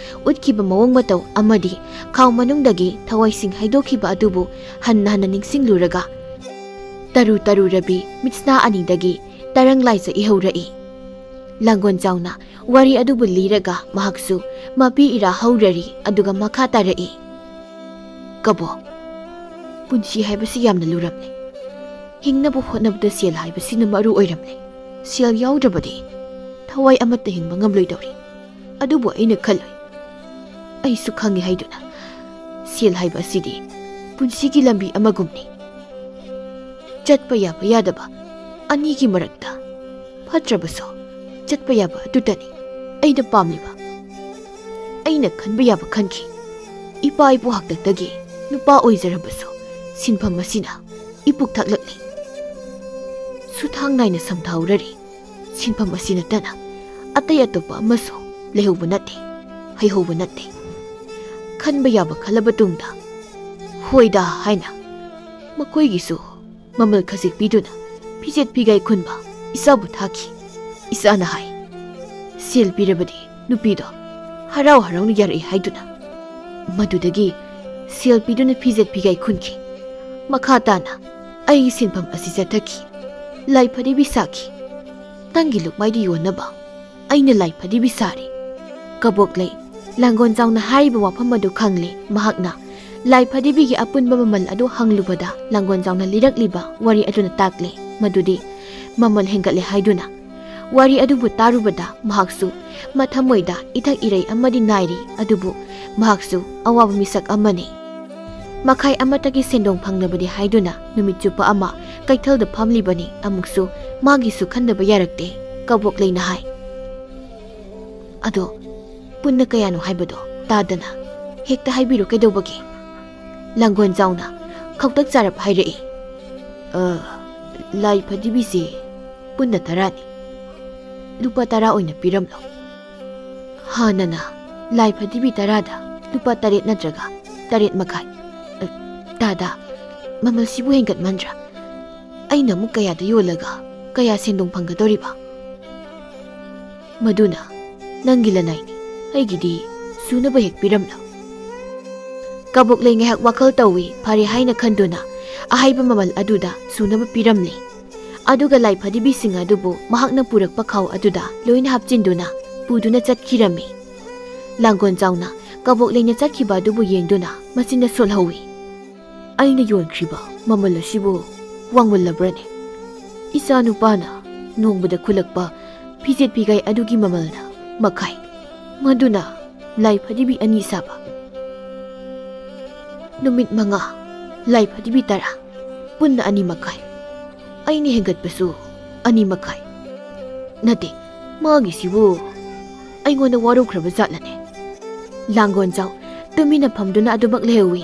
ꯎꯠꯈꯤꯕ ꯃꯑꯣꯡ ꯃꯇꯧ ꯑꯃꯗꯤ ꯈꯥꯎ ꯃꯅꯨꯡꯗꯒꯤ ꯊꯋꯥꯏꯁꯤꯡ ꯍꯩꯗꯣꯛꯈꯤꯕ ꯑꯗꯨꯕꯨ ꯍꯟꯅ ꯍꯟꯅ ꯅꯤꯡꯁꯤꯡꯂꯨꯔꯒ ꯇꯔꯨ ꯇꯔꯨꯔꯕꯤ ꯃꯤꯠꯁꯅꯥ ꯑꯅꯤꯗꯒꯤ ꯇꯔꯪ ꯂꯥꯏꯖ ꯏꯍꯧꯔꯛꯏ꯫ ꯂꯥꯡꯒꯣꯜ ꯆꯥꯎꯅ ꯋꯥꯔꯤ ꯑꯗꯨꯕꯨ ꯂꯤꯔꯒ ꯃꯍꯥꯛꯁꯨ ꯃꯄꯤ ꯏꯔꯥ ꯍꯧꯔꯔꯤ꯫ ꯑꯗꯨꯒ ꯃꯈꯥ ꯇꯥꯔꯛꯏ, "ꯀꯕꯣꯛ, ꯄꯨꯟꯁꯤ ꯍꯥꯏꯕꯁꯤ ꯌꯥꯝꯅ ꯂꯨꯔꯝꯂꯦ꯫ ꯍꯤꯡꯅꯕ ꯍꯣꯠꯅꯕꯗ ꯁꯦꯜ ꯍꯥꯏꯕꯁꯤꯅ ꯃꯔꯨ ꯑꯣꯏꯔꯝꯂꯦ꯫ ꯁꯦꯜ ꯌꯥꯎꯗ꯭ꯔꯕꯗꯤ ꯊꯋꯥꯏ ꯑꯃꯠꯇ ꯍꯤꯡꯕ ꯉꯝꯂꯣꯏꯗꯧꯔꯤ꯫ ꯑꯗꯨꯕꯨ ꯑꯩꯅ ꯈꯜꯂꯣꯏ꯫ ꯑꯩꯁꯨ ꯈꯪꯉꯤ ꯍꯥꯏꯗꯨꯅ ꯁꯦꯜ ꯍꯥꯏꯕ ꯑꯁꯤꯗꯤ ꯄꯨꯟꯁꯤꯒꯤ ꯂꯝꯕꯤ ꯑꯃꯒꯨꯝꯅꯤ꯫ ꯆꯠꯄ ꯌꯥꯕ ꯌꯥꯗꯕ ꯑꯅꯤꯒꯤ ꯃꯔꯛꯇ ꯐꯠꯇ꯭ꯔꯕꯁꯨ ꯆꯠꯄ ꯌꯥꯕ ꯑꯗꯨꯇꯅꯤ ꯑꯩꯅ ꯄꯥꯝꯂꯤꯕ꯫ ꯑꯩꯅ ꯈꯟꯕ ꯌꯥꯕ ꯈꯟꯈꯤ꯫ ꯏꯄꯥ ꯏꯄꯨ ꯍꯥꯛꯇꯛꯇꯒꯤ ꯅꯨꯄꯥ ꯑꯣꯏꯖꯔꯕꯁꯨ ꯁꯤꯟꯐꯝ ꯑꯁꯤꯅ ꯏꯄꯨꯛ ꯊꯛꯂꯛꯂꯤ꯫ ꯁꯨꯊꯥꯡ ꯅꯥꯏꯅ ꯁꯝꯊꯥꯎꯔꯔꯤ꯫ ꯁꯤꯟꯐꯝ ꯑꯁꯤ ꯅꯠꯇꯅ ꯑꯇꯩ ꯑꯇꯣꯞꯄ ꯑꯃꯁꯨ ꯂꯩꯍꯧꯕ ꯅꯠꯇꯦ, ꯍꯩꯍꯧꯕ ꯅꯠꯇꯦ꯫ ꯈꯟꯕ ꯌꯥꯕ ꯈꯜꯂꯕ ꯇꯨꯡꯗ, ꯍꯣꯏꯗ ꯍꯥꯏꯅ ꯃꯈꯣꯏꯒꯤꯁꯨ ꯃꯃꯜ ꯈꯖꯤꯛ ꯄꯤꯗꯨꯅ ꯐꯤꯖꯦꯠ ꯐꯤꯒꯥꯏ ꯈꯨꯟꯕ ꯏꯆꯥꯕꯨ ꯊꯥꯈꯤ꯫ ꯏꯆꯥꯅ ꯍꯥꯏ, "ꯁꯦꯜ ꯄꯤꯔꯕꯗꯤ ꯅꯨꯄꯤꯗꯣ ꯍꯔꯥꯎ ꯍꯔꯥꯎꯅ ꯌꯥꯔꯛꯏ" ꯍꯥꯏꯗꯨꯅ꯫ ꯃꯗꯨꯗꯒꯤ ꯁꯦꯜ ꯄꯤꯗꯨꯅ ꯐꯤꯖꯦꯠ ꯐꯤꯒꯥꯏ ꯈꯨꯟꯈꯤ꯫ ꯃꯈꯥ ꯇꯥꯅ ꯑꯩꯒꯤ ꯁꯤꯟꯐꯝ ꯑꯁꯤ ꯆꯠꯊꯈꯤ꯫ ꯂꯥꯏ ꯐꯗꯤꯕꯤ ꯁꯥꯈꯤ꯫ ꯅꯪꯒꯤ ꯂꯨꯛꯃꯥꯏꯗꯨ ꯌꯣꯟꯅꯕ ꯑꯩꯅ ꯂꯥꯏ ꯐꯗꯤꯕꯤ ꯁꯥꯔꯤ꯫ ꯀꯕꯣꯛꯂꯩ ꯂꯥꯡꯒꯣꯜꯖꯥꯎꯅ ꯍꯥꯏꯔꯤꯕ ꯋꯥꯐꯝ ꯑꯗꯨ ꯈꯪꯂꯦ꯫ ꯃꯍꯥꯛꯅ ꯂꯥꯏ ꯐꯗꯤꯕꯤꯒꯤ ꯑꯄꯨꯟꯕ ꯃꯃꯜ ꯑꯗꯨ ꯍꯪꯂꯨꯕꯗ, ꯂꯥꯡꯒꯣꯜꯖꯥꯎꯅ ꯂꯤꯔꯛꯂꯤꯕ ꯋꯥꯔꯤ ꯑꯗꯨꯅ ꯇꯥꯛꯂꯦ ꯃꯗꯨꯗꯤ ꯃꯃꯜ ꯍꯦꯟꯒꯠꯂꯦ ꯍꯥꯏꯗꯨꯅ꯫ ꯋꯥꯔꯤ ꯑꯗꯨꯕꯨ ꯇꯥꯔꯨꯕꯗ ꯃꯍꯥꯛꯁꯨ ꯃꯊꯃꯣꯏꯗ ꯏꯊꯛ ꯏꯔꯩ ꯑꯃꯗꯤ ꯅꯥꯏꯔꯤ, ꯑꯗꯨꯕꯨ ꯃꯍꯥꯛꯁꯨ ꯑꯋꯥꯕ ꯃꯤꯁꯛ ꯑꯃꯅꯤ꯫ ꯃꯈꯥꯏ ꯑꯃꯠꯇꯒꯤ ꯁꯦꯟꯗꯣꯡ ꯐꯪꯅꯕꯗꯤ ꯍꯥꯏꯗꯨꯅ ꯅꯨꯃꯤꯠ ꯆꯨꯞꯄ ꯑꯃ ꯀꯩꯊꯦꯜꯗ ꯐꯝꯂꯤꯕꯅꯤ꯫ ꯑꯃꯨꯛꯁꯨ ꯃꯥꯒꯤꯁꯨ ꯈꯟꯗꯕ ꯌꯥꯔꯛꯇꯦ꯫ ꯀꯕꯣꯛꯂꯩꯅ ꯍꯥꯏ, "ꯑꯗꯣ ꯄꯨꯟꯅ ꯀꯌꯥꯅꯣ ꯍꯥꯏꯕꯗꯣ ꯇꯥꯗꯅ ꯍꯦꯛꯇ ꯍꯥꯏꯕꯤꯔꯣ ꯀꯩꯗꯧꯕꯒꯦ?" ꯂꯥꯡꯒꯣꯜꯖꯥꯎꯅ ꯈꯧꯇꯛ ꯆꯥꯔꯞ ꯍꯥꯏꯔꯛꯏ, "ꯑ, ꯂꯥꯏ ꯐꯗꯤꯕꯤꯁꯦ ꯄꯨꯟꯅ ꯇꯔꯥꯅꯤ꯫ ꯂꯨꯄꯥ ꯇꯔꯥ ꯑꯣꯏꯅ ꯄꯤꯔꯝꯂꯣ꯫ ꯍꯥꯟꯅꯅ ꯂꯥꯏ ꯐꯗꯤꯕꯤ ꯇꯔꯥꯗ ꯂꯨꯄꯥ ꯇꯔꯦꯠ ꯅꯠꯇ꯭ꯔꯒ ꯇꯔꯦꯠ ꯃꯈꯥꯏ꯫ ꯑ, ꯇꯥꯗꯥ, ꯃꯃꯜꯁꯤꯕꯨ ꯍꯦꯟꯒꯠꯃꯟꯗ꯭ꯔꯥ? ꯑꯩꯅ ꯑꯃꯨꯛ ꯀꯌꯥꯗ ꯌꯣꯜꯂꯒ ꯀꯌꯥ ꯁꯦꯟꯗꯣꯡ ꯐꯪꯒꯗꯧꯔꯤꯕ?" "ꯃꯗꯨꯅ ꯅꯪꯒꯤ ꯂꯅꯥꯏꯅꯤ, ꯑꯩꯒꯤꯗꯤ ꯁꯨꯅꯕ ꯍꯦꯛ ꯄꯤꯔꯝꯂꯣ꯫" ꯀꯕꯣꯛꯂꯩ ꯉꯥꯏꯍꯥꯛ ꯋꯥꯈꯜ ꯇꯧꯏ꯫ ꯐꯔꯦ ꯍꯥꯏꯅ ꯈꯟꯗꯨꯅ ꯑꯍꯥꯏꯕ ꯃꯃꯜ ꯑꯗꯨꯗ ꯁꯨꯅꯕ ꯄꯤꯔꯝꯂꯦ꯫ ꯑꯗꯨꯒ ꯂꯥꯏ ꯐꯗꯤꯕꯤꯁꯤꯡ ꯑꯗꯨꯕꯨ ꯃꯍꯥꯛꯅ ꯄꯨꯔꯛꯄ ꯈꯥꯎ ꯑꯗꯨꯗ ꯂꯣꯏꯅ ꯍꯥꯞꯆꯤꯟꯗꯨꯅ ꯄꯨꯗꯨꯅ ꯆꯠꯈꯤꯔꯝꯃꯤ꯫ ꯂꯥꯡꯒꯣꯜꯖꯥꯎꯅ ꯀꯕꯣꯛꯂꯩꯅ ꯆꯠꯈꯤꯕ ꯑꯗꯨꯕꯨ ꯌꯦꯡꯗꯨꯅ ꯃꯆꯤꯟꯗ ꯁꯣꯜꯍꯧꯏ꯫ "ꯑꯩꯅ ꯌꯣꯟꯈ꯭ꯔꯤꯕ ꯃꯃꯜ ꯑꯁꯤꯕꯨ ꯋꯥꯡꯃꯜꯂꯕ꯭ꯔꯅꯦ? ꯏꯆꯥ ꯅꯨꯄꯥꯅ ꯅꯣꯡꯃꯗ ꯈꯨꯜꯂꯛꯄ ꯐꯤꯖꯦꯠ ꯐꯤꯒꯥꯏ ꯑꯗꯨꯒꯤ ꯃꯃꯜꯅ ꯃꯈꯥꯏ, ꯃꯗꯨꯅ ꯂꯥꯏ ꯐꯗꯤꯕꯤ ꯑꯅꯤ ꯁꯥꯕ꯫ ꯅꯨꯃꯤꯠ ꯃꯉꯥ, ꯂꯥꯏ ꯐꯗꯤꯕꯤ ꯇꯔꯥ, ꯄꯨꯟꯅ ꯑꯅꯤ ꯃꯈꯥꯏ꯫ ꯑꯩꯅ ꯍꯦꯟꯒꯠꯄꯁꯨ ꯑꯅꯤ ꯃꯈꯥꯏ꯫ ꯅꯠꯇꯦ, ꯃꯥꯒꯤꯁꯤꯕꯨ ꯑꯩꯉꯣꯟꯗ ꯋꯥꯔꯧꯈ꯭ꯔꯕ ꯖꯥꯠꯂꯅꯦ?" ꯂꯥꯡꯒꯣꯜꯖꯥꯎ ꯇꯨꯃꯤꯟꯅ ꯐꯝꯗꯨꯅ ꯑꯗꯨꯃꯛ ꯂꯩꯍꯧꯏ꯫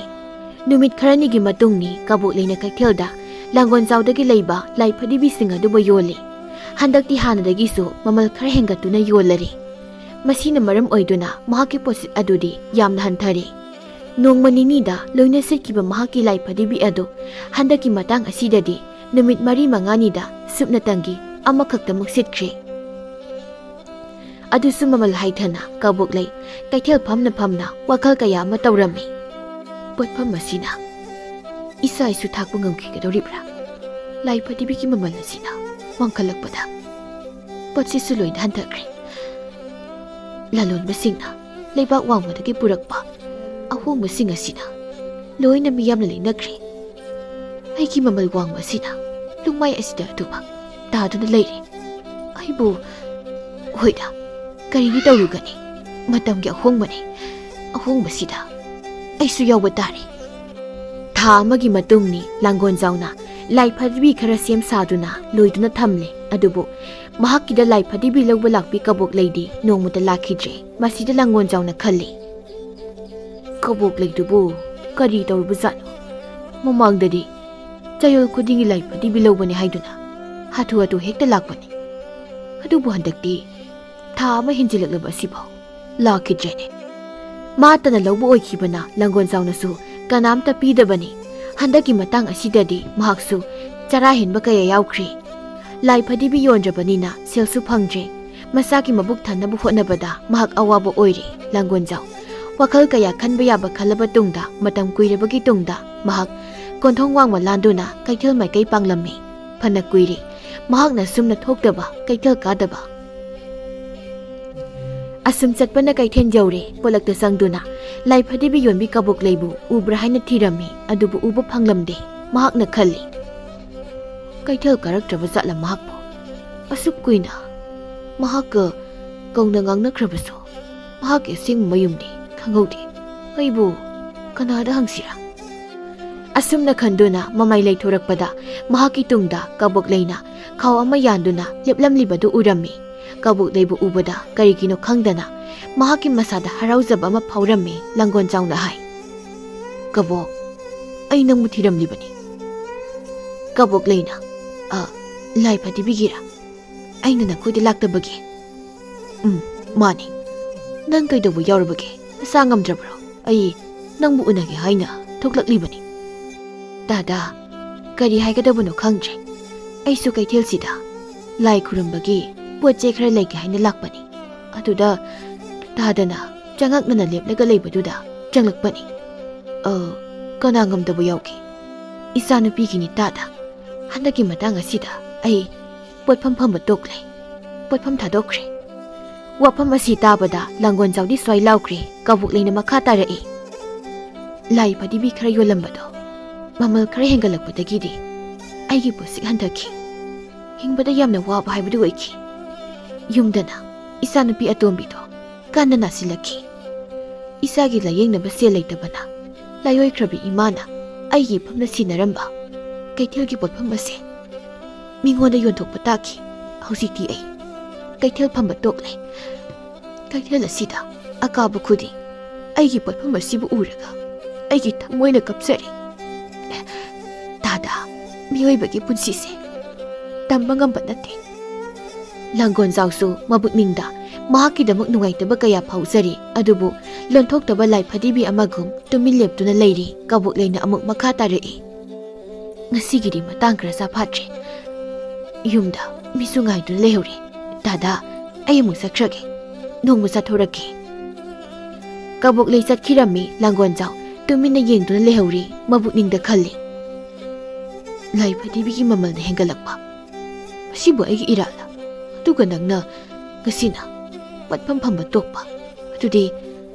ꯅꯨꯃꯤꯠ ꯈꯔꯅꯤꯒꯤ ꯃꯇꯨꯡꯅꯤ꯫ ꯀꯕꯣꯛꯂꯩꯅ ꯀꯩꯊꯦꯜꯗ ꯂꯥꯡꯒꯣꯜꯖꯥꯎꯗꯒꯤ ꯂꯩꯕ ꯂꯥꯏ ꯐꯗꯤꯕꯤꯁꯤꯡ ꯑꯗꯨꯕꯨ ꯌꯣꯜꯂꯤ꯫ ꯍꯟꯗꯛꯇꯤ ꯍꯥꯟꯅꯗꯒꯤꯁꯨ ꯃꯃꯜ ꯈꯔ ꯍꯦꯟꯒꯠꯇꯨꯅ ꯌꯣꯜꯂꯔꯦ꯫ ꯃꯁꯤꯅ ꯃꯔꯝ ꯑꯣꯏꯗꯨꯅ ꯃꯍꯥꯛꯀꯤ ꯄꯣꯠꯁꯤꯠ ꯑꯗꯨꯗꯤ ꯌꯥꯝꯅ ꯍꯟꯊꯔꯦ꯫ ꯅꯣꯡꯃ ꯅꯤꯅꯤꯗ ꯂꯣꯏꯅ ꯁꯤꯠꯈꯤꯕ ꯃꯍꯥꯛꯀꯤ ꯂꯥꯏ ꯐꯗꯤꯕꯤ ꯑꯗꯨ ꯍꯟꯗꯛꯀꯤ ꯃꯇꯥꯡ ꯑꯁꯤꯗꯗꯤ ꯅꯨꯃꯤꯠ ꯃꯔꯤ ꯃꯉꯥꯅꯤꯗ ꯁꯨꯞꯅꯇꯪꯒꯤ ꯑꯃꯈꯛꯇꯃꯛ ꯁꯤꯠꯈ꯭ꯔꯦ꯫ ꯑꯗꯨꯁꯨ ꯃꯃꯜ ꯍꯥꯏꯊꯅ ꯀꯕꯣꯛ ꯂꯩ ꯀꯩꯊꯦꯜ ꯐꯝꯅ ꯐꯝꯅ ꯋꯥꯈꯜ ꯀꯌꯥ ꯑꯃ ꯇꯧꯔꯝꯃꯤ꯫ ꯄꯣꯠꯐꯝ ꯑꯁꯤꯅ ꯏꯁꯥ ꯏꯁꯨ ꯊꯥꯛꯄ ꯉꯝꯈꯤꯒꯗꯧꯔꯤꯕ꯭ꯔꯥ? ꯂꯥꯏ ꯐꯗꯤꯕꯤꯒꯤ ꯃꯃꯜ ꯑꯁꯤꯅ ꯋꯥꯡꯈꯠꯂꯛꯄꯗ ꯄꯣꯠꯁꯤꯁꯨ ꯂꯣꯏꯅ ꯍꯟꯊꯈ꯭ꯔꯦ꯫ ꯂꯂꯣꯟꯕꯁꯤꯡꯅ ꯂꯩꯕꯥꯛ ꯋꯥꯡꯃꯗꯒꯤ ꯄꯨꯔꯛꯄ ꯑꯍꯣꯡꯕꯁꯤꯡ ꯑꯁꯤꯅ ꯂꯣꯏꯅ ꯃꯤꯌꯥꯝꯅ ꯂꯩꯅꯈ꯭ꯔꯦ꯫ ꯑꯩꯒꯤ ꯃꯃꯜ ꯋꯥꯡꯕ ꯑꯁꯤꯅ ꯂꯨꯃꯥꯏ ꯑꯁꯤꯗ ꯑꯗꯨꯃꯛ ꯇꯥꯗꯨꯅ ꯂꯩꯔꯦ꯫ ꯑꯩꯕꯨ, ꯍꯣꯏꯗ, ꯀꯔꯤꯗꯤ ꯇꯧꯔꯨꯒꯅꯤ? ꯃꯇꯝꯒꯤ ꯑꯍꯣꯡꯕꯅꯤ꯫ ꯑꯍꯣꯡꯕꯁꯤꯗ ꯑꯩꯁꯨ ꯌꯥꯎꯕ ꯇꯥꯔꯦ꯫ ꯊꯥ ꯑꯃꯒꯤ ꯃꯇꯨꯡꯅꯤ ꯂꯥꯡꯒꯣꯜꯖꯥꯎꯅ ꯂꯥꯏ ꯐꯗꯤꯕꯤ ꯈꯔ ꯁꯦꯝ ꯁꯥꯗꯨꯅ ꯂꯣꯏꯗꯨꯅ ꯊꯝꯂꯦ꯫ ꯑꯗꯨꯕꯨ ꯃꯍꯥꯛꯀꯤꯗ ꯂꯥꯏ ꯐꯗꯤꯕꯤ ꯂꯧꯕ ꯂꯥꯛꯄꯤ ꯀꯕꯣꯛ ꯂꯩꯗꯤ ꯅꯣꯡꯃꯇ ꯂꯥꯛꯈꯤꯗ꯭ꯔꯦ꯫ ꯃꯁꯤꯗ ꯂꯥꯡꯒꯣꯜꯖꯥꯎꯅ ꯈꯜꯂꯤ, "ꯀꯕꯣꯛ ꯂꯩꯗꯨꯕꯨ ꯀꯔꯤ ꯇꯧꯔꯨꯕꯖꯥꯠꯅꯣ? ꯃꯃꯥꯡꯗꯗꯤ ꯆꯌꯣꯜ ꯈꯨꯗꯤꯡꯒꯤ ꯂꯥꯏ ꯐꯗꯤꯕꯤ ꯂꯧꯕꯅꯤ ꯍꯥꯏꯗꯨꯅ ꯍꯥꯊꯨ ꯍꯥꯊꯨ ꯍꯦꯛꯇ ꯂꯥꯛꯄꯅꯤ꯫ ꯑꯗꯨꯕꯨ ꯍꯟꯗꯛꯇꯤ ꯊꯥ ꯑꯃ ꯍꯦꯟꯖꯤꯜꯂꯛꯂꯕ ꯑꯁꯤꯐꯥꯎ ꯂꯥꯛꯈꯤꯗ꯭ꯔꯦꯅꯦ꯫" ꯃꯥꯇꯅ ꯂꯧꯕ ꯑꯣꯏꯈꯤꯕꯅ ꯂꯥꯡꯒꯣꯜꯖꯥꯎꯅꯁꯨ ꯀꯅꯥꯝꯇ ꯄꯤꯗꯕꯅꯤ꯫ ꯍꯟꯗꯛꯀꯤ ꯃꯇꯥꯡ ꯑꯁꯤꯗꯗꯤ ꯃꯍꯥꯛꯁꯨ ꯆꯔꯥ ꯍꯦꯟꯕ ꯀꯌꯥ ꯌꯥꯎꯈ꯭ꯔꯦ꯫ ꯂꯥꯏ ꯐꯗꯤꯕꯤ ꯌꯣꯟꯗ꯭ꯔꯕꯅꯤꯅ ꯁꯦꯜꯁꯨ ꯐꯪꯗ꯭ꯔꯦ꯫ ꯃꯁꯥꯒꯤ ꯃꯕꯨꯛ ꯊꯟꯅꯕ ꯍꯣꯠꯅꯕꯗ ꯃꯍꯥꯛ ꯑꯋꯥꯕ ꯑꯣꯏꯔꯦ꯫ ꯂꯥꯡꯒꯣꯜꯖꯥꯎ ꯋꯥꯈꯜ ꯀꯌꯥ ꯈꯟꯕ ꯌꯥꯕ ꯈꯜꯂꯕ ꯇꯨꯡꯗ, ꯃꯇꯝ ꯀꯨꯏꯔꯕꯒꯤ ꯇꯨꯡꯗ ꯃꯍꯥꯛ ꯀꯣꯟꯊꯣꯡ ꯋꯥꯡꯃ ꯂꯥꯟꯗꯨꯅ ꯀꯩꯊꯦꯜ ꯃꯥꯏꯀꯩ ꯄꯥꯡꯂꯝꯃꯤ꯫ ꯐꯅ ꯀꯨꯏꯔꯦ ꯃꯍꯥꯛꯅ ꯁꯨꯝꯅ ꯊꯣꯛꯇꯕ, ꯀꯩꯊꯦꯜ ꯀꯥꯗꯕ꯫ ꯑꯁꯨꯝ ꯆꯠꯄꯅ ꯀꯩꯊꯦꯜ ꯌꯧꯔꯦ꯫ ꯄꯣꯂꯛꯇ ꯆꯪꯗꯨꯅ ꯂꯥꯏ ꯐꯗꯤꯕꯤ ꯌꯣꯟꯕꯤ ꯀꯕꯣꯛ ꯂꯩꯕꯨ ꯎꯕ꯭ꯔꯥ ꯍꯥꯏꯅ ꯊꯤꯔꯝꯃꯤ, ꯑꯗꯨꯕꯨ ꯎꯕ ꯐꯪꯂꯝꯗꯦ꯫ ꯃꯍꯥꯛꯅ ꯈꯜꯂꯤ, "ꯀꯩꯊꯦꯜ ꯀꯥꯔꯛꯇ꯭ꯔꯕ ꯖꯥꯠꯂ ꯃꯍꯥꯛꯄꯨ? ꯑꯁꯨꯛ ꯀꯨꯏꯅ ꯃꯍꯥꯛꯀ ꯀꯧꯅ ꯉꯥꯡꯅꯈ꯭ꯔꯕꯁꯨ ꯃꯍꯥꯛꯀꯤ ꯑꯁꯦꯡꯕ ꯃꯌꯨꯝꯗꯤ ꯈꯪꯍꯧꯗꯦ꯫ ꯑꯩꯕꯨ ꯀꯅꯥꯗ ꯍꯪꯁꯤꯔꯥ?" ꯑꯁꯨꯝꯅ ꯈꯟꯗꯨꯅ ꯃꯃꯥꯏ ꯂꯩꯊꯣꯔꯛꯄꯗ ꯃꯍꯥꯛꯀꯤ ꯇꯨꯡꯗ ꯀꯕꯣꯛ ꯂꯩꯅ ꯈꯥꯎ ꯑꯃ ꯌꯥꯟꯗꯨꯅ ꯂꯦꯞꯂꯝꯂꯤꯕꯗꯨ ꯎꯔꯝꯃꯤ꯫ ꯀꯕꯣꯛ ꯂꯩꯕꯨ ꯎꯕꯗ ꯀꯔꯤꯒꯤꯅꯣ ꯈꯪꯗꯅ ꯃꯍꯥꯛꯀꯤ ꯃꯁꯥꯗ ꯍꯔꯥꯎꯖꯕ ꯑꯃ ꯐꯥꯎꯔꯝꯃꯤ꯫ ꯂꯥꯡꯒꯣꯜ ꯆꯥꯎꯅ ꯍꯥꯏ, "ꯀꯕꯣꯛ, ꯑꯩ ꯅꯪꯕꯨ ꯊꯤꯔꯝꯂꯤꯕꯅꯤ꯫" ꯀꯕꯣꯛ ꯂꯩꯅ, "ꯑ, ꯂꯥꯏ ꯐꯗꯤꯕꯤꯒꯤꯔꯥ? ꯑꯩꯅ ꯅꯈꯣꯏꯗ ꯂꯥꯛꯇꯕꯒꯤ?" "ꯎꯝ, ꯃꯥꯅꯤ꯫ ꯅꯪ ꯀꯩꯗꯧꯕ ꯌꯥꯎꯔꯕꯒꯦ? ꯅꯁꯥ ꯉꯝꯗ꯭ꯔꯕ꯭ꯔꯣ?" "ꯑꯩ ꯅꯪꯕꯨ ꯎꯅꯒꯦ ꯍꯥꯏꯅ ꯊꯣꯛꯂꯛꯂꯤꯕꯅꯤ꯫ ꯇꯥꯗ, ꯀꯔꯤ ꯍꯥꯏꯒꯗꯕꯅꯣ ꯈꯪꯗ꯭ꯔꯦ꯫ ꯑꯩꯁꯨ ꯀꯩꯊꯦꯜꯁꯤꯗ ꯂꯥꯏ ꯈꯨꯔꯨꯝꯕꯒꯤ ꯄꯣꯠ ꯆꯩ ꯈꯔ ꯂꯩꯒꯦ ꯍꯥꯏꯅ ꯂꯥꯛꯄꯅꯤ꯫ ꯑꯗꯨꯗ ꯇꯥꯗꯅ ꯆꯉꯛꯅꯅ ꯂꯦꯞꯂꯒ ꯂꯩꯕꯗꯨꯗ ꯆꯪꯂꯛꯄꯅꯤ꯫ "ꯑ, ꯀꯅꯥ ꯉꯝꯗꯕ ꯌꯥꯎꯒꯦ?" "ꯏꯆꯥꯅꯨꯄꯤꯒꯤꯅꯤ ꯇꯥꯗ꯫ ꯍꯟꯗꯛꯀꯤ ꯃꯇꯥꯡ ꯑꯁꯤꯗ ꯑꯩ ꯄꯣꯠꯐꯝ ꯐꯝꯕ ꯇꯣꯛꯂꯦ꯫ ꯄꯣꯠꯐꯝ ꯊꯥꯗꯣꯛꯈ꯭ꯔꯦ꯫" ꯋꯥꯐꯝ ꯑꯁꯤ ꯇꯥꯕꯗ ꯂꯥꯡꯒꯣꯜꯖꯥꯎꯗꯤ ꯁ꯭ꯋꯥꯏ ꯂꯥꯎꯈ꯭ꯔꯦ꯫ ꯀꯕꯣꯛ ꯂꯩꯅ ꯃꯈꯥ ꯇꯥꯔꯛꯏ꯫ "ꯂꯥꯏ ꯐꯗꯤꯕꯤ ꯈꯔ ꯌꯣꯜꯂꯝꯕꯗꯣ ꯃꯃꯜ ꯈꯔ ꯍꯦꯟꯒꯠꯂꯛꯄꯗꯒꯤꯗꯤ ꯑꯩꯒꯤ ꯄꯨꯟꯁꯤ ꯍꯟꯊꯈꯤ꯫ ꯍꯤꯡꯕꯗ ꯌꯥꯝꯅ ꯋꯥꯕ ꯍꯥꯏꯕꯗꯨ ꯑꯣꯏꯈꯤ꯫ ꯌꯨꯝꯗꯅ ꯏꯆꯥꯅꯨꯄꯤ ꯑꯇꯣꯝꯕꯤꯗꯣ ꯀꯟꯅ ꯅꯥꯁꯤꯜꯂꯛꯈꯤ꯫ ꯏꯆꯥꯒꯤ ꯂꯥꯌꯦꯡꯅꯕ ꯁꯦꯜ ꯂꯩꯇꯕꯅ ꯂꯥꯏꯑꯣꯏꯈ꯭ꯔꯕꯤ ꯏꯃꯥꯅ ꯑꯩꯒꯤ ꯏꯐꯝꯅ ꯁꯤꯟꯅꯔꯝꯕ ꯀꯩꯊꯦꯜꯒꯤ ꯄꯣꯠꯐꯝ ꯑꯁꯦ ꯃꯤꯉꯣꯟꯗ ꯌꯣꯟꯊꯣꯛꯄ ꯇꯥꯈꯤ꯫ ꯍꯧꯖꯤꯛꯇꯤ ꯑꯩ ꯀꯩꯊꯦꯜ ꯐꯝꯕ ꯇꯣꯛꯂꯦ꯫ ꯀꯩꯊꯦꯜ ꯑꯁꯤꯗ ꯑꯀꯥꯕ ꯈꯨꯗꯤꯡ ꯑꯩꯒꯤ ꯄꯣꯠꯐꯝ ꯑꯁꯤꯕꯨ ꯎꯔꯒ ꯑꯩꯒꯤ ꯊꯃꯣꯏꯅ ꯀꯞꯆꯔꯦ꯫ ꯇꯥꯗ, ꯃꯤꯑꯣꯏꯕꯒꯤ ꯄꯨꯟꯁꯤꯁꯦ ꯇꯝꯕ ꯉꯝꯕ ꯅꯠꯇꯦ꯫" ꯂꯥꯡꯒꯣꯜꯖꯥꯎꯁꯨ ꯃꯕꯨꯛꯅꯤꯡꯗ ꯃꯍꯥꯛꯀꯤꯗꯃꯛ ꯅꯨꯡꯉꯥꯏꯇꯕ ꯀꯌꯥ ꯐꯥꯎꯖꯔꯤ, ꯑꯗꯨꯕꯨ ꯂꯣꯟꯊꯣꯛꯇꯕ ꯂꯥꯏ ꯐꯗꯤꯕꯤ ꯑꯃꯒꯨꯝ ꯇꯨꯃꯤꯟ ꯂꯦꯞꯇꯨꯅ ꯂꯩꯔꯤ꯫ ꯀꯕꯣꯛ ꯂꯩꯅ ꯑꯃꯨꯛ ꯃꯈꯥ ꯇꯥꯔꯛꯏ꯫ "ꯉꯁꯤꯒꯤꯗꯤ ꯃꯇꯥꯡ ꯈꯔ ꯆꯥꯐꯥꯠꯇ꯭ꯔꯦ꯫ ꯌꯨꯝꯗ ꯃꯤꯁꯨ ꯉꯥꯏꯗꯨꯅ ꯂꯩꯍꯧꯔꯦ꯫ ꯇꯥꯗ, ꯑꯩ ꯑꯃꯨꯛ ꯆꯠꯈ꯭ꯔꯒꯦ꯫ ꯅꯣꯡꯃ ꯆꯠꯊꯣꯔꯛꯀꯦ꯫" ꯀꯕꯣꯛ ꯂꯩ ꯆꯠꯈꯤꯔꯝꯃꯤ꯫ ꯂꯥꯡꯒꯣꯜꯖꯥꯎ ꯇꯨꯃꯤꯟꯅ ꯌꯦꯡꯗꯨꯅ ꯂꯩꯍꯧꯔꯤ꯫ ꯃꯕꯨꯛꯅꯤꯡꯗ ꯈꯜꯂꯤ, "ꯂꯥꯏ ꯐꯗꯤꯕꯤꯒꯤ ꯃꯃꯜꯅ ꯍꯦꯟꯒꯠꯂꯛꯄ꯫ ꯃꯁꯤꯕꯨ ꯑꯩꯒꯤ ꯏꯔꯥꯜꯂ? ꯑꯗꯨꯒ ꯅꯪꯅ ꯉꯁꯤꯅ ꯄꯣꯠꯐꯝ ꯐꯝꯕ ꯇꯣꯛꯄ꯫ ꯑꯗꯨꯗꯤ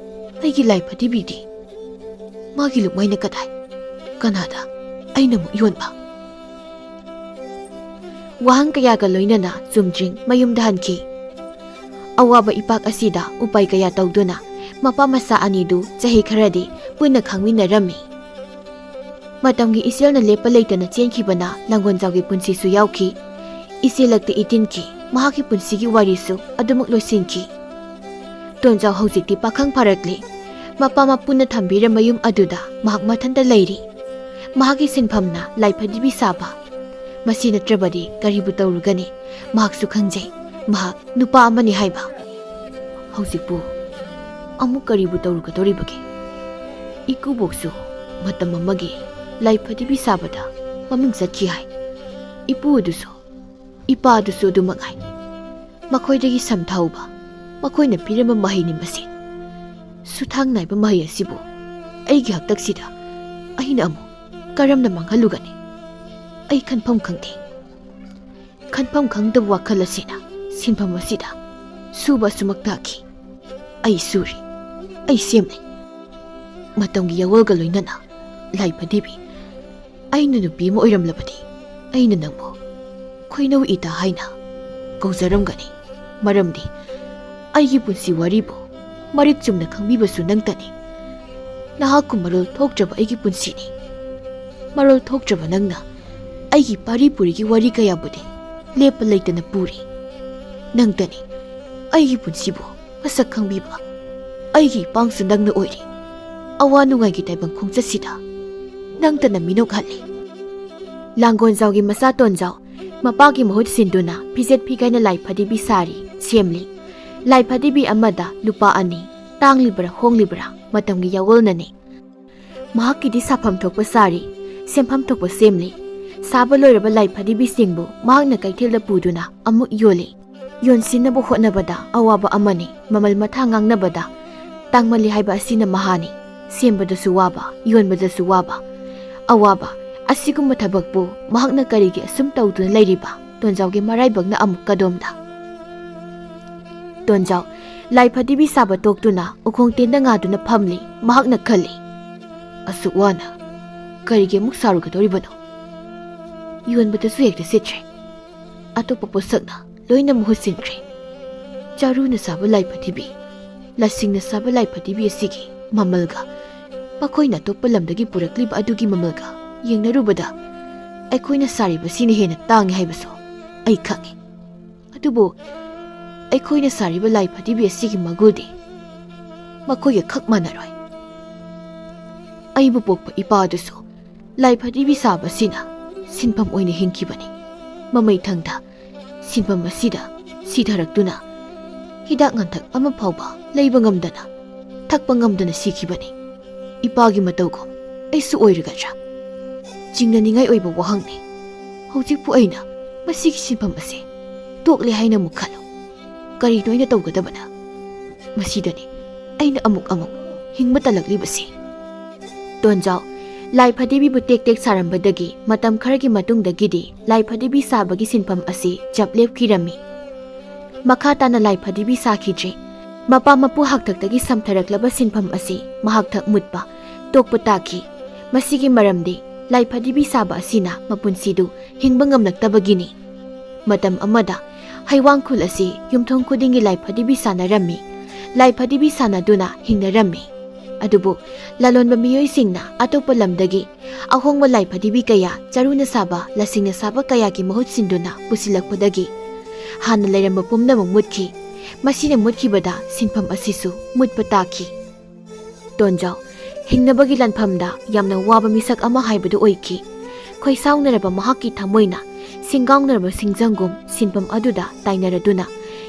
ꯑꯩꯒꯤ ꯂꯥꯏ ꯐꯗꯤꯕꯤꯗꯤ? ꯃꯥꯒꯤ ꯂꯨꯞꯃꯥꯏꯅ ꯀꯗꯥꯏ? ꯀꯅꯥꯗ ꯑꯩꯅ ꯑꯃꯨꯛ ꯌꯣꯟꯕ?" ꯋꯥꯍꯪ ꯀꯌꯥꯒ ꯂꯣꯏꯅꯅ ꯆꯨꯝꯗ꯭ꯔꯤꯡ ꯃꯌꯨꯝꯗ ꯍꯟꯈꯤ꯫ ꯑꯋꯥꯕ ꯏꯄꯥꯛ ꯑꯁꯤꯗ ꯎꯄꯥꯏ ꯀꯌꯥ ꯇꯧꯗꯨꯅ ꯃꯄꯥ ꯃꯆꯥ ꯑꯅꯤꯗꯨ ꯆꯍꯤ ꯈꯔꯗꯤ ꯄꯨꯟꯅ ꯈꯥꯡꯃꯤꯟꯅꯔꯝꯃꯤ꯫ ꯃꯇꯝꯒꯤ ꯏꯆꯦꯜꯅ ꯂꯦꯞꯄ ꯂꯩꯇꯅ ꯆꯦꯟꯈꯤꯕꯅ ꯂꯥꯡꯒꯣꯜꯖꯥꯎꯒꯤ ꯄꯨꯟꯁꯤꯁꯨ ꯌꯥꯎꯈꯤ꯫ ꯏꯆꯦꯜꯂꯛꯇ ꯏꯇꯤꯟꯈꯤ꯫ ꯃꯍꯥꯛꯀꯤ ꯄꯨꯟꯁꯤꯒꯤ ꯋꯥꯔꯤꯁꯨ ꯑꯗꯨꯃꯛ ꯂꯣꯏꯁꯤꯟꯈꯤ꯫ ꯇꯣꯟꯖꯥꯎ ꯍꯧꯖꯤꯛꯇꯤ ꯄꯥꯈꯪ ꯐꯥꯔꯛꯂꯦ꯫ ꯃꯄꯥ ꯃꯄꯨꯅ ꯊꯝꯕꯤꯔꯝꯕ ꯌꯨꯝ ꯑꯗꯨꯗ ꯃꯍꯥꯛ ꯃꯊꯟꯇ ꯂꯩꯔꯤ꯫ ꯃꯍꯥꯛꯀꯤ ꯁꯤꯟꯐꯝꯅ ꯂꯥꯏꯐꯗꯤꯕꯤ ꯁꯥꯕ꯫ ꯃꯁꯤ ꯅꯠꯇ꯭ꯔꯕꯗꯤ ꯀꯔꯤꯕꯨ ꯇꯧꯔꯨꯒꯅꯤ? ꯃꯍꯥꯛꯁꯨ ꯈꯪꯖꯩ, ꯃꯍꯥꯛ ꯅꯨꯄꯥ ꯑꯃꯅꯤ ꯍꯥꯏꯕ꯫ ꯍꯧꯖꯤꯛꯄꯨ ꯑꯃꯨꯛ ꯀꯔꯤꯕꯨ ꯇꯧꯔꯨꯒꯗꯧꯔꯤꯕꯒꯦ? ꯏꯀꯨꯕꯣꯛꯁꯨ ꯃꯇꯝ ꯑꯃꯒꯤ ꯂꯥꯏ ꯐꯗꯤꯕꯤ ꯁꯥꯕꯗ ꯃꯃꯤꯡ ꯆꯠꯈꯤ ꯍꯥꯏ꯫ ꯏꯄꯨ ꯑꯗꯨꯁꯨ, ꯏꯄꯥ ꯑꯗꯨꯁꯨ ꯑꯗꯨꯃꯛ ꯍꯥꯏ꯫ ꯃꯈꯣꯏꯗꯒꯤ ꯁꯝꯊꯍꯧꯕ, ꯃꯈꯣꯏꯅ ꯄꯤꯔꯝꯕ ꯃꯍꯩꯅꯤ ꯃꯁꯤ꯫ ꯁꯨꯊꯥꯡ ꯅꯥꯏꯕ ꯃꯍꯩ ꯑꯁꯤꯕꯨ ꯑꯩꯒꯤ ꯍꯥꯛꯇꯛꯁꯤꯗ ꯑꯩꯅ ꯑꯃꯨꯛ ꯀꯔꯝꯅ ꯃꯥꯡꯍꯜꯂꯨꯒꯅꯤ? ꯑꯩ ꯈꯟꯐꯝ ꯈꯪꯗꯦ꯫ ꯈꯟꯐꯝ ꯈꯪꯗꯕ ꯋꯥꯈꯜ ꯑꯁꯤꯅ ꯁꯤꯟꯐꯝ ꯑꯁꯤꯗ ꯁꯨꯕ ꯑꯁꯨꯃꯛ ꯇꯥꯈꯤ꯫ ꯑꯩ ꯁꯨꯔꯤ, ꯑꯩ ꯁꯦꯝꯂꯤ꯫ ꯃꯇꯝꯒꯤ ꯌꯥꯋꯣꯜꯒ ꯂꯣꯏꯅꯅ ꯂꯥꯏ ꯐꯗꯤꯕꯤ, ꯑꯩꯅ ꯅꯨꯄꯤ ꯑꯃ ꯑꯣꯏꯔꯝꯂꯕꯗꯤ ꯑꯩꯅ ꯅꯪꯕꯨ ꯈꯣꯏꯅꯧ ꯏꯇꯥ ꯍꯥꯏꯅ ꯀꯧꯖꯔꯝꯒꯅꯤ꯫ ꯃꯔꯝꯗꯤ ꯑꯩꯒꯤ ꯄꯨꯟꯁꯤ ꯋꯥꯔꯤꯕꯨ ꯃꯔꯤꯛ ꯆꯨꯝꯅ ꯈꯪꯕꯤꯕꯁꯨ ꯅꯪꯇꯅꯤ꯫ ꯅꯍꯥꯛꯀꯨꯝ ꯃꯔꯣꯜ ꯊꯣꯛꯇ꯭ꯔꯕ ꯑꯩꯒꯤ ꯄꯨꯟꯁꯤꯅꯤ꯫ ꯃꯔꯣꯜ ꯊꯣꯛꯇ꯭ꯔꯕ ꯅꯪꯅ ꯑꯩꯒꯤ ꯄꯥꯔꯤ ꯄꯨꯔꯤꯒꯤ ꯋꯥꯔꯤ ꯀꯌꯥꯕꯨꯗꯤ ꯂꯦꯞꯄ ꯂꯩꯇꯅ ꯄꯨꯔꯤ꯫ ꯅꯪꯇꯅꯤ ꯑꯩꯒꯤ ꯄꯨꯟꯁꯤꯕꯨ ꯃꯁꯛ ꯈꯪꯕꯤꯕ꯫ ꯑꯩꯒꯤ ꯏꯄꯥꯡꯁꯨ ꯅꯪꯅ ꯑꯣꯏꯔꯤ꯫ ꯑꯋꯥ ꯅꯨꯡꯉꯥꯏꯒꯤ ꯇꯥꯏꯕꯪ ꯈꯣꯡꯆꯠꯁꯤꯗ ꯅꯪꯇꯅ ꯃꯤꯅꯣꯛꯍꯜꯂꯤ꯫ ꯂꯥꯡꯒꯣꯜꯖꯥꯎꯒꯤ ꯃꯆꯥ ꯇꯣꯟꯖꯥꯎ ꯃꯄꯥꯒꯤ ꯃꯍꯨꯠ ꯁꯤꯟꯗꯨꯅ ꯐꯤꯖꯦꯠ ꯐꯤꯒꯥꯏꯅ ꯂꯥꯏ ꯐꯗꯤꯕꯤ ꯁꯥꯔꯤ, ꯁꯦꯝꯂꯤ꯫ ꯂꯥꯏ ꯐꯗꯤꯕꯤ ꯑꯃꯗ ꯂꯨꯄꯥ ꯑꯅꯤ꯫ ꯇꯥꯡꯂꯤꯕ꯭ꯔꯥ ꯍꯣꯡꯂꯤꯕ꯭ꯔꯥ ꯃꯇꯝꯒꯤ ꯌꯥꯋꯣꯜꯅꯅꯤ꯫ ꯃꯍꯥꯛꯀꯤꯗꯤ ꯁꯥꯐꯝ ꯊꯣꯛꯄ ꯁꯥꯔꯤ, ꯁꯦꯝꯐꯝ ꯊꯣꯛꯄ ꯁꯦꯝꯂꯤ꯫ ꯁꯥꯕ ꯂꯣꯏꯔꯕ ꯂꯥꯏ ꯐꯗꯤꯕꯤꯁꯤꯡꯕꯨ ꯃꯍꯥꯛꯅ ꯀꯩꯊꯦꯜꯗ ꯄꯨꯗꯨꯅ ꯑꯃꯨꯛ ꯌꯣꯜꯂꯤ꯫ ꯌꯣꯟꯁꯤꯟꯅꯕ ꯍꯣꯠꯅꯕꯗ ꯑꯋꯥꯕ ꯑꯃꯅꯤ꯫ ꯃꯃꯜ ꯃꯊꯥ ꯉꯥꯡꯅꯕꯗ ꯇꯥꯡꯃꯜꯂꯤ ꯍꯥꯏꯕ ꯑꯁꯤꯅ ꯃꯍꯥꯅꯤ꯫ ꯁꯦꯝꯕꯗꯁꯨ ꯋꯥꯕ, ꯌꯣꯟꯕꯗꯁꯨ ꯋꯥꯕ꯫ ꯑꯋꯥꯕ ꯑꯁꯤꯒꯨꯝꯕ ꯊꯕꯛꯄꯨ ꯃꯍꯥꯛꯅ ꯀꯔꯤꯒꯤ ꯑꯁꯨꯝ ꯇꯧꯗꯨꯅ ꯂꯩꯔꯤꯕ? ꯇꯣꯟꯖꯥꯎꯒꯤ ꯃꯔꯥꯏꯕꯛꯅ ꯑꯃꯨꯛ ꯀꯗꯣꯝꯗ? ꯇꯣꯟꯖꯥꯎ ꯂꯥꯏ ꯐꯗꯤꯕꯤ ꯁꯥꯕ ꯇꯣꯛꯇꯨꯅ ꯎꯈꯣꯡ ꯇꯦꯟꯗ ꯉꯥꯗꯨꯅ ꯐꯝꯂꯤ꯫ ꯃꯍꯥꯛꯅ ꯈꯜꯂꯤ, "ꯑꯁꯨꯛ ꯋꯥꯅ ꯀꯔꯤꯒꯤ ꯑꯃꯨꯛ ꯁꯥꯔꯨꯒꯗꯧꯔꯤꯕꯅꯣ? ꯌꯣꯟꯕꯗꯁꯨ ꯍꯦꯛꯇ ꯁꯤꯠꯇ꯭ꯔꯦ꯫ ꯑꯇꯣꯞꯄ ꯄꯣꯠꯁꯛꯅ ꯂꯣꯏꯅ ꯃꯍꯨꯠ ꯁꯤꯟꯈ꯭ꯔꯦ꯫ ꯆꯔꯨꯅ ꯁꯥꯕ ꯂꯥꯏ ꯐꯗꯤꯕꯤ, ꯂꯁꯤꯡꯅ ꯁꯥꯕ ꯂꯥꯏ ꯐꯗꯤꯕꯤ ꯑꯁꯤꯒꯤ ꯃꯃꯜꯒ ꯃꯈꯣꯏꯅ ꯑꯇꯣꯞꯄ ꯂꯝꯗꯒꯤ ꯄꯨꯔꯛꯂꯤꯕ ꯑꯗꯨꯒꯤ ꯃꯃꯜꯒ ꯌꯦꯡꯅꯔꯨꯕꯗ ꯑꯩꯈꯣꯏꯅ ꯁꯥꯔꯤꯕꯁꯤꯅ ꯍꯦꯟꯅ ꯇꯥꯡꯉꯤ ꯍꯥꯏꯕꯁꯨ ꯑꯩ ꯈꯪꯉꯤ꯫ ꯑꯗꯨꯕꯨ ꯑꯩꯈꯣꯏꯅ ꯁꯥꯔꯤꯕ ꯂꯥꯏ ꯐꯗꯤꯕꯤ ꯑꯁꯤꯒꯤ ꯃꯒꯨꯜꯗꯤ ꯃꯈꯣꯏꯒ ꯈꯛ ꯃꯥꯟꯅꯔꯣꯏ꯫ ꯑꯩꯕꯨ ꯄꯣꯛꯄ ꯏꯄꯥ ꯑꯗꯨꯁꯨ ꯂꯥꯏ ꯐꯗꯤꯕꯤ ꯁꯥꯕꯁꯤꯅ ꯁꯤꯟꯐꯝ ꯑꯣꯏꯅ ꯍꯤꯡꯈꯤꯕꯅꯤ꯫ ꯃꯃꯩꯊꯪꯗ ꯁꯤꯟꯐꯝ ꯑꯁꯤꯗ ꯁꯤꯊꯔꯛꯇꯨꯅ ꯍꯤꯗꯥꯛ ꯂꯥꯡꯊꯛ ꯑꯃ ꯐꯥꯎꯕ ꯂꯩꯕ ꯉꯝꯗꯅ, ꯊꯛꯄ ꯉꯝꯗꯅ ꯁꯤꯈꯤꯕꯅꯤ꯫ ꯏꯄꯥꯒꯤ ꯃꯇꯧꯒꯨꯝ ꯑꯩꯁꯨ ꯑꯣꯏꯔꯒꯗ꯭ꯔꯥ? ꯆꯤꯡꯅꯅꯤꯡꯉꯥꯏ ꯑꯣꯏꯕ ꯋꯥꯍꯪꯅꯤ꯫ ꯍꯧꯖꯤꯛꯄꯨ ꯑꯩꯅ ꯃꯁꯤꯒꯤ ꯁꯤꯟꯐꯝ ꯑꯁꯤ ꯇꯣꯛꯂꯦ ꯍꯥꯏꯅ ꯑꯃꯨꯛ ꯈꯜꯂꯨ꯫ ꯀꯔꯤꯅꯣ ꯑꯩꯅ ꯇꯧꯒꯗꯕꯅ? ꯃꯁꯤꯗꯅꯤ ꯑꯩꯅ ꯑꯃꯨꯛ ꯑꯃꯨꯛ ꯍꯤꯡꯕ ꯇꯜꯂꯛꯂꯤꯕꯁꯤ꯫ ꯇꯣꯟꯖꯥꯎ ꯂꯥꯏ ꯐꯗꯤꯕꯤꯕꯨ ꯇꯦꯛ ꯇꯦꯛ ꯁꯥꯔꯝꯕꯗꯒꯤ ꯃꯇꯝ ꯈꯔꯒꯤ ꯃꯇꯨꯡꯗꯒꯤꯗꯤ ꯂꯥꯏ ꯐꯗꯤꯕꯤ ꯁꯥꯕꯒꯤ ꯁꯤꯟꯐꯝ ꯑꯁꯤ ꯆꯞ ꯂꯦꯞꯈꯤꯔꯝꯃꯤ꯫ ꯃꯈꯥ ꯇꯥꯅ ꯂꯥꯏ ꯐꯗꯤꯕꯤ ꯁꯥꯈꯤꯗ꯭ꯔꯦ꯫ ꯃꯄꯥ ꯃꯄꯨ ꯍꯥꯛꯊꯛꯇꯒꯤ ꯁꯝꯊꯔꯛꯂꯕ ꯁꯤꯟꯐꯝ ꯑꯁꯤ ꯃꯍꯥꯛꯊꯛ ꯃꯨꯠꯄ, ꯇꯣꯛꯄ ꯇꯥꯈꯤ꯫ ꯃꯁꯤꯒꯤ ꯃꯔꯝꯗꯤ ꯂꯥꯏ ꯐꯗꯤꯕꯤ ꯁꯥꯕ ꯑꯁꯤꯅ ꯃꯄꯨꯟꯁꯤꯗꯨ ꯍꯤꯡꯕ ꯉꯝꯂꯛꯇꯕꯒꯤꯅꯤ꯫ ꯃꯇꯝ ꯑꯃꯗ ꯍꯩꯋꯥꯡ ꯈꯨꯜ ꯑꯁꯤ ꯌꯨꯝꯊꯣꯡ ꯈꯨꯗꯤꯡꯒꯤ ꯂꯥꯏ ꯐꯗꯤꯕꯤ ꯁꯥꯟꯅꯔꯝꯃꯤ꯫ ꯂꯥꯏ ꯐꯗꯤꯕꯤ ꯁꯥꯟꯅꯗꯨꯅ ꯍꯤꯡꯅꯔꯝꯃꯤ꯫ ꯑꯗꯨꯕꯨ ꯂꯂꯣꯟꯕ ꯃꯤꯑꯣꯏꯁꯤꯡꯅ ꯑꯇꯣꯞꯄ ꯂꯝꯗꯒꯤ ꯑꯍꯣꯡꯕ ꯂꯥꯏ ꯐꯗꯤꯕꯤ ꯀꯌꯥ, ꯆꯔꯨꯅ ꯁꯥꯕ, ꯂꯁꯤꯡꯅ ꯁꯥꯕ ꯀꯌꯥꯒꯤ ꯃꯍꯨꯠ ꯁꯤꯟꯗꯨꯅ ꯄꯨꯁꯤꯜꯂꯛꯄꯗꯒꯤ ꯍꯥꯟꯅ ꯂꯩꯔꯝꯕ ꯄꯨꯝꯅꯃꯛ ꯃꯨꯠꯈꯤ꯫ ꯃꯁꯤꯅ ꯃꯨꯠꯈꯤꯕꯗ ꯁꯤꯟꯐꯝ ꯑꯁꯤꯁꯨ ꯃꯨꯠꯄ ꯇꯥꯈꯤ꯫ ꯇꯣꯟꯖꯥꯎ ꯍꯤꯡꯅꯕꯒꯤ ꯂꯥꯟꯐꯝꯗ ꯌꯥꯝꯅ ꯋꯥꯕ ꯃꯤꯁꯛ ꯑꯃ ꯍꯥꯏꯕꯗꯨ ꯑꯣꯏꯈꯤ꯫ ꯈꯣꯏꯁꯥꯎꯅꯔꯕ ꯃꯍꯥꯛꯀꯤ ꯊꯃꯣꯏꯅ ꯁꯤꯡꯒꯥꯎꯅꯔꯕ ꯁꯤꯡꯖꯪꯒꯨꯝ ꯁꯤꯟꯐꯝ ꯑꯗꯨꯗ ꯇꯥꯏꯅꯔꯗꯨꯅ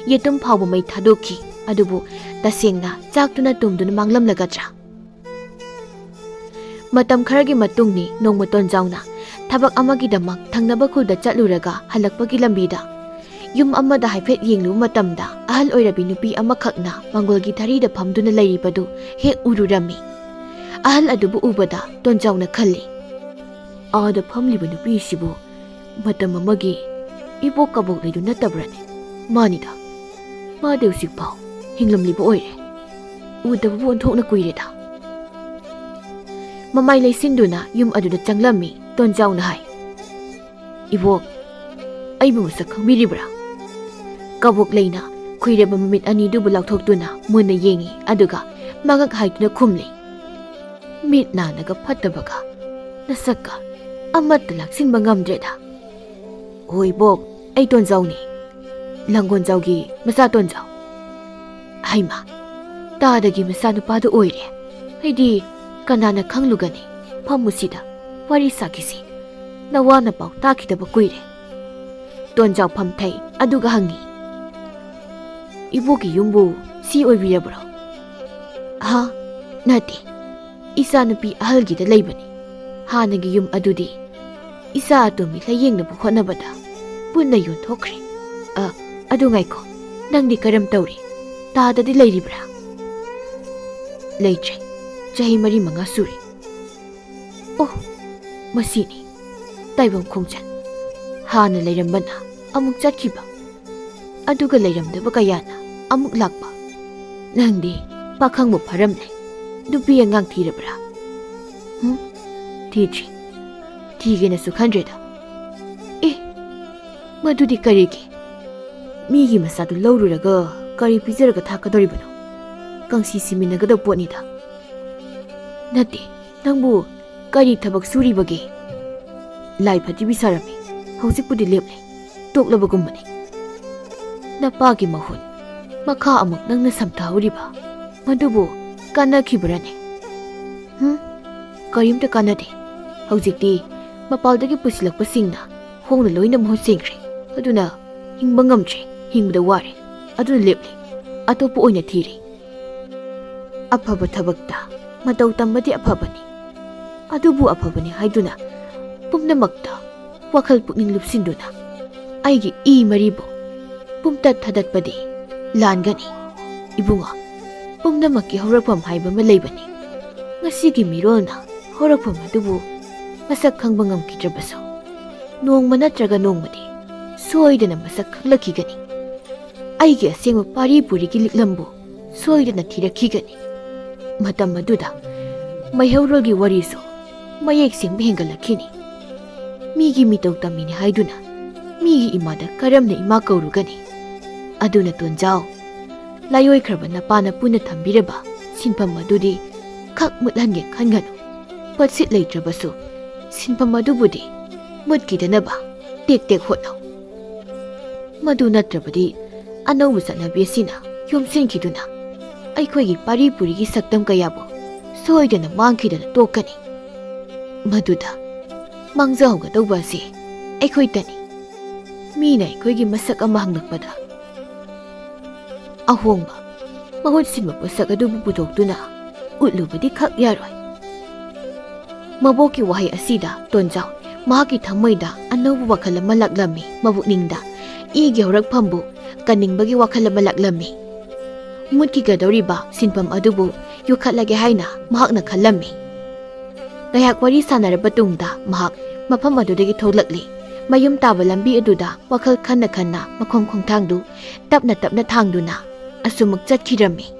ꯌꯦꯇꯨꯝ ꯐꯥꯎꯕ ꯃꯩ ꯊꯥꯗꯣꯛꯈꯤ꯫ ꯑꯗꯨꯕꯨ ꯇꯁꯦꯡꯅ ꯆꯥꯛꯇꯨꯅ ꯇꯨꯝꯗꯨꯅ ꯃꯥꯡꯂꯝꯂꯒꯗ꯭ꯔꯥ? ꯃꯇꯝ ꯈꯔꯒꯤ ꯃꯇꯨꯡꯅꯤ ꯅꯣꯡꯃ ꯇꯣꯟꯖꯥꯎꯅ ꯊꯕꯛ ꯑꯃꯒꯤꯗꯃꯛ ꯊꯪꯅꯕ ꯈꯨꯜꯗ ꯆꯠꯂꯨꯔꯒ ꯍꯜꯂꯛꯄꯒꯤ ꯂꯝꯕꯤꯗ ꯌꯨꯝ ꯑꯃꯗ ꯍꯥꯏꯐꯦꯠ ꯌꯦꯡꯂꯨꯕ ꯃꯇꯝꯗ ꯑꯍꯜ ꯑꯣꯏꯔꯕꯤ ꯅꯨꯄꯤ ꯑꯃꯈꯛꯅ ꯃꯪꯒꯣꯜꯒꯤ ꯊꯔꯤꯗ ꯐꯝꯗꯨꯅ ꯂꯩꯔꯤꯕꯗꯨ ꯍꯦꯛ ꯎꯔꯨꯔꯝꯃꯤ꯫ ꯑꯍꯜ ꯑꯗꯨꯕꯨ ꯎꯕꯗ ꯇꯣꯟꯖꯥꯎꯅ ꯈꯜꯂꯤ, "ꯑꯥꯗ ꯐꯝꯂꯤꯕ ꯅꯨꯄꯤꯁꯤꯕꯨ ꯃꯇꯝ ꯑꯃꯒꯤ ꯏꯕꯣꯛ ꯀꯕꯣꯛꯂꯩꯗꯨ ꯅꯠꯇꯕ꯭ꯔꯅꯦ? ꯃꯥꯅꯤꯗ, ꯃꯥꯗꯤ ꯍꯧꯖꯤꯛꯐꯥꯎ ꯍꯤꯡꯂꯝꯂꯤꯕ ꯑꯣꯏꯔꯦ꯫ ꯎꯗꯕꯕꯨ ꯑꯣꯟꯊꯣꯛꯅ ꯀꯨꯏꯔꯦꯗ꯫" ꯃꯃꯥꯏ ꯂꯩꯁꯤꯟꯗꯨꯅ ꯌꯨꯝ ꯑꯗꯨꯗ ꯆꯪꯂꯝꯃꯤ꯫ ꯇꯣꯟꯖꯥꯎꯅ ꯍꯥꯏ, "ꯏꯕꯣꯛ, ꯑꯩꯕꯨ ꯃꯁꯛ ꯈꯪꯕꯤꯔꯤꯕ꯭ꯔꯥ?" ꯀꯕꯣꯛꯂꯩꯅ ꯈꯨꯏꯔꯕ ꯃꯃꯤꯠ ꯑꯅꯤꯗꯨꯕꯨ ꯂꯥꯎꯊꯣꯛꯇꯨꯅ ꯃꯨꯟꯅ ꯌꯦꯡꯉꯤ, ꯑꯗꯨꯒ ꯃꯉꯛ ꯍꯥꯏꯗꯨꯅ ꯈꯨꯝꯂꯤ, "ꯃꯤꯠ ꯅꯥꯅꯒ ꯐꯠꯇꯕꯒ ꯅꯁꯛꯀ ꯑꯃꯠꯇ ꯂꯥꯛꯁꯤꯟꯕ ꯉꯝꯗ꯭ꯔꯦꯗ꯫" "ꯍꯣꯏ ꯏꯕꯣꯛ, ꯑꯩ ꯇꯣꯟꯖꯥꯎꯅꯤ, ꯂꯥꯡꯒꯣꯟꯖꯥꯎꯒꯤ ꯃꯆꯥ ꯇꯣꯟꯖꯥꯎ꯫" "ꯍꯩꯃꯥ, ꯇꯥꯗꯒꯤ ꯃꯆꯥꯅꯨꯄꯥꯗꯨ ꯑꯣꯏꯔꯦ꯫ ꯑꯩꯗꯤ ꯀꯅꯥꯅ ꯈꯪꯂꯨꯒꯅꯤ? ꯐꯝꯃꯨꯁꯤꯗ, ꯋꯥꯔꯤ ꯁꯥꯈꯤꯁꯤ꯫ ꯅꯋꯥ ꯅꯄꯥꯎ ꯇꯥꯈꯤꯗꯕ ꯀꯨꯏꯔꯦ꯫" ꯇꯣꯟꯖꯥꯎ ꯐꯝꯊꯩ, ꯑꯗꯨꯒ ꯍꯪꯉꯤ, "ꯏꯕꯣꯛꯀꯤ ꯌꯨꯝꯕꯨ ꯁꯤ ꯑꯣꯏꯕꯤꯔꯕ꯭ꯔꯣ?" "ꯍꯥ? ꯅꯠꯇꯦ, ꯏꯆꯥꯅꯨꯄꯤ ꯑꯍꯜꯒꯤꯗ ꯂꯩꯕꯅꯤ꯫ ꯍꯥꯟꯅꯒꯤ ꯌꯨꯝ ꯑꯗꯨꯗꯤ ꯏꯆꯥ ꯑꯇꯣꯝꯕꯤ ꯂꯥꯌꯦꯡꯅꯕ ꯍꯣꯠꯅꯕꯗ ꯄꯨꯟꯅ ꯌꯣꯟꯊꯣꯛꯈ꯭ꯔꯦ꯫ ꯑ, ꯑꯗꯨ ꯉꯥꯏꯈꯣ, ꯅꯪꯗꯤ ꯀꯔꯝ ꯇꯧꯔꯤ? ꯇꯥꯗꯗꯤ ꯂꯩꯔꯤꯕ꯭ꯔꯥ? ꯂꯩꯇ꯭ꯔꯦ꯫ ꯆꯍꯤ ꯃꯔꯤ ꯃꯉꯥ ꯁꯨꯔꯦ꯫ ꯑꯣ, ꯃꯁꯤꯅꯤ꯫ ꯇꯥꯏꯕꯪ ꯈꯣꯡꯖꯟ꯫ ꯍꯥꯟꯅ ꯂꯩꯔꯝꯕꯅ ꯑꯃꯨꯛ ꯆꯠꯈꯤꯕ, ꯑꯗꯨꯒ ꯂꯩꯔꯝꯗꯕ ꯀꯌꯥꯅ ꯑꯃꯨꯛ ꯂꯥꯛꯄ꯫ ꯅꯪꯗꯤ ꯄꯥꯈꯪꯕꯨ ꯐꯥꯔꯝꯂꯦ꯫ ꯅꯨꯄꯤ ꯑꯉꯥꯡ ꯊꯤꯔꯕ꯭ꯔꯥ? ꯍꯨꯝ? ꯊꯤꯗ꯭ꯔꯤ꯫ ꯊꯤꯒꯦꯅꯁꯨ ꯈꯟꯗ꯭ꯔꯦꯗ꯫ ꯑꯦ, ꯃꯗꯨꯗꯤ ꯀꯔꯤꯒꯤ? ꯃꯤꯒꯤ ꯃꯆꯥꯗꯨ ꯂꯧꯔꯨꯔꯒ ꯀꯔꯤ ꯄꯤꯖꯔꯒ ꯊꯥꯛꯀꯗꯧꯔꯤꯕꯅꯣ? ꯀꯪꯁꯤ ꯁꯤꯃꯤꯟꯅꯒꯗꯕ ꯄꯣꯠꯅꯤꯗ꯫ ꯅꯠꯇꯦ, ꯅꯪꯕꯨ ꯀꯔꯤ ꯊꯕꯛ ꯁꯨꯔꯤꯕꯒꯦ? ꯂꯥꯏ ꯐꯠꯇꯕꯤ ꯁꯥꯔꯝꯃꯤ꯫ ꯍꯧꯖꯤꯛꯄꯨꯗꯤ ꯂꯦꯞꯂꯦ꯫ ꯇꯣꯛꯂꯕꯒꯨꯝꯕꯅꯤ꯫ ꯅꯄꯥꯒꯤ ꯃꯍꯨꯠ ꯃꯈꯥ ꯑꯃꯨꯛ ꯅꯪꯅ ꯁꯝꯊꯍꯧꯔꯤꯕ ꯃꯗꯨꯕꯨ ꯀꯥꯟꯅꯈꯤꯕ꯭ꯔꯅꯦ? ꯍꯨꯝ? ꯀꯔꯤꯝꯇ ꯀꯥꯟꯅꯗꯦ꯫ ꯍꯧꯖꯤꯛꯇꯤ ꯃꯄꯥꯜꯗꯒꯤ ꯄꯨꯁꯤꯜꯂꯛꯄꯁꯤꯡꯅ ꯍꯣꯡꯅ ꯂꯣꯏꯅ ꯃꯍꯨꯠ ꯁꯤꯟꯈ꯭ꯔꯦ꯫ ꯑꯗꯨꯅ ꯍꯤꯡꯕ ꯉꯝꯗ꯭ꯔꯦ, ꯍꯤꯡꯕꯗ ꯋꯥꯔꯦ꯫ ꯑꯗꯨꯅ ꯂꯦꯞꯂꯦ꯫ ꯑꯇꯣꯞꯄ ꯑꯣꯏꯅ ꯊꯤꯔꯦ꯫ ꯑꯐꯕ ꯊꯕꯛꯇ ꯃꯇꯧ ꯇꯝꯕꯗꯤ ꯑꯐꯕꯅꯤ꯫ ꯑꯗꯨꯕꯨ ꯑꯐꯕꯅꯤ ꯍꯥꯏꯗꯨꯅ ꯄꯨꯝꯅꯃꯛꯇ ꯋꯥꯈꯜ ꯄꯨꯛꯅꯤꯡ ꯂꯨꯞꯁꯤꯟꯗꯨꯅ ꯑꯩꯒꯤ ꯏ ꯃꯔꯤꯕꯨ ꯄꯨꯝꯇꯠ ꯊꯥꯗꯠꯄꯗꯤ ꯂꯥꯟꯒꯅꯤ꯫ ꯏꯕꯨꯡꯉꯣ, ꯄꯨꯝꯅꯃꯛꯀꯤ ꯍꯧꯔꯛꯐꯝ ꯍꯥꯏꯕ ꯑꯃ ꯂꯩꯕꯅꯤ꯫ ꯉꯁꯤꯒꯤ ꯃꯤꯔꯣꯜꯅ ꯍꯧꯔꯛꯐꯝ ꯑꯗꯨꯕꯨ ꯃꯁꯛ ꯈꯪꯕ ꯉꯝꯈꯤꯗ꯭ꯔꯕꯁꯨ, ꯅꯣꯡꯃ ꯅꯠꯇ꯭ꯔꯒ ꯅꯣꯡꯃꯗꯤ ꯁꯣꯏꯗꯅ ꯃꯁꯛ ꯈꯪꯂꯛꯈꯤꯒꯅꯤ꯫ ꯑꯩꯒꯤ ꯑꯁꯦꯡꯕ ꯄꯥꯔꯤ ꯄꯨꯔꯤꯒꯤ ꯂꯤꯛꯂꯝꯕꯨ ꯁꯣꯏꯗꯅ ꯊꯤꯔꯛꯈꯤꯒꯅꯤ꯫ ꯃꯇꯝ ꯑꯗꯨꯗ ꯃꯩꯍꯧꯔꯣꯜꯒꯤ ꯋꯥꯔꯤꯁꯨ ꯃꯌꯦꯛ ꯁꯦꯡꯕ ꯍꯦꯟꯒꯠꯂꯛꯈꯤꯅꯤ꯫ ꯃꯤꯒꯤ ꯃꯤꯇꯧ ꯇꯝꯃꯤꯅꯤ ꯍꯥꯏꯗꯨꯅ ꯃꯤꯒꯤ ꯏꯃꯥꯗ ꯀꯔꯝꯅ ꯏꯃꯥ ꯀꯧꯔꯨꯒꯅꯤ? ꯑꯗꯨꯅ ꯇꯣꯟꯖꯥꯎ, ꯂꯥꯏꯑꯣꯏꯈ꯭ꯔꯕ ꯅꯄꯥꯅ ꯄꯨꯟꯅ ꯊꯝꯕꯤꯔꯕ ꯁꯤꯟꯐꯝ ꯑꯗꯨꯗꯤ ꯈꯛ ꯃꯨꯠꯍꯟꯒꯦ ꯈꯟꯒꯅꯨ꯫ ꯄꯣꯠꯁꯤꯠ ꯂꯩꯇ꯭ꯔꯕꯁꯨ ꯁꯤꯟꯐꯝ ꯑꯗꯨꯕꯨꯗꯤ ꯃꯨꯠꯈꯤꯗꯅꯕ ꯇꯦꯛ ꯇꯦꯛ ꯍꯣꯠꯅꯧ꯫ ꯃꯗꯨ ꯅꯠꯇ꯭ꯔꯕꯗꯤ ꯑꯅꯧꯕ ꯆꯠꯅꯕꯤ ꯑꯁꯤꯅ ꯌꯣꯝꯁꯤꯟꯈꯤꯗꯨꯅ ꯑꯩꯈꯣꯏꯒꯤ ꯄꯥꯔꯤ ꯄꯨꯔꯤꯒꯤ ꯁꯛꯇꯝ ꯀꯌꯥꯕꯨ ꯁꯣꯏꯗꯅ ꯃꯥꯡꯈꯤꯗꯅ ꯇꯣꯛꯀꯅꯤ꯫ ꯃꯗꯨꯗ ꯃꯥꯡꯖꯍꯧꯒꯗꯧꯕ ꯑꯁꯤ ꯑꯩꯈꯣꯏꯇꯅꯤ꯫ ꯃꯤꯅ ꯑꯩꯈꯣꯏꯒꯤ ꯃꯁꯛ ꯑꯃ ꯍꯪꯂꯛꯄꯗ ꯑꯍꯣꯡꯕ, ꯃꯍꯨꯠ ꯁꯤꯟꯕ ꯄꯣꯠꯁꯛ ꯑꯗꯨꯕꯨ ꯄꯨꯊꯣꯛꯇꯨꯅ ꯎꯠꯂꯨꯕꯗꯤ ꯈꯛ ꯌꯥꯔꯣꯏ꯫ ꯃꯕꯣꯛꯀꯤ ꯋꯥꯍꯩ ꯑꯁꯤꯗ ꯇꯣꯟꯖꯥꯎ ꯃꯍꯥꯛꯀꯤ ꯊꯃꯣꯏꯗ ꯑꯅꯧꯕ ꯋꯥꯈꯜ ꯑꯃ ꯂꯥꯛꯂꯝꯃꯤ꯫ ꯃꯕꯨꯛꯅꯤꯡꯗ ꯏꯒꯤ ꯍꯧꯔꯛꯐꯝꯕꯨ ꯀꯟꯅꯤꯡꯕꯒꯤ ꯋꯥꯈꯜ ꯑꯃ ꯂꯥꯛꯂꯝꯃꯤ꯫ ꯃꯨꯠꯈꯤꯒꯗꯧꯔꯤꯕ ꯁꯤꯟꯐꯝ ꯑꯗꯨꯕꯨ ꯌꯣꯛꯈꯠꯂꯒꯦ ꯍꯥꯏꯅ ꯃꯍꯥꯛꯅ ꯈꯜꯂꯝꯃꯤ꯫ ꯉꯥꯏꯍꯥꯛ ꯋꯥꯔꯤ ꯁꯥꯟꯅꯔꯕ ꯇꯨꯡꯗ ꯃꯍꯥꯛ ꯃꯐꯝ ꯑꯗꯨꯗꯒꯤ ꯊꯣꯛꯂꯛꯂꯤ꯫ ꯃꯌꯨꯝ ꯇꯥꯕ ꯂꯝꯕꯤ ꯑꯗꯨꯗ ꯋꯥꯈꯜ ꯈꯟꯅ ꯈꯟꯅ ꯃꯈꯣꯡ ꯈꯣꯡꯊꯥꯡꯗꯨ ꯇꯞꯅ ꯇꯞꯅ ꯊꯥꯡꯗꯨꯅ ꯑꯁꯨꯃꯛ ꯆꯠꯈꯤꯔꯝꯃꯤ꯫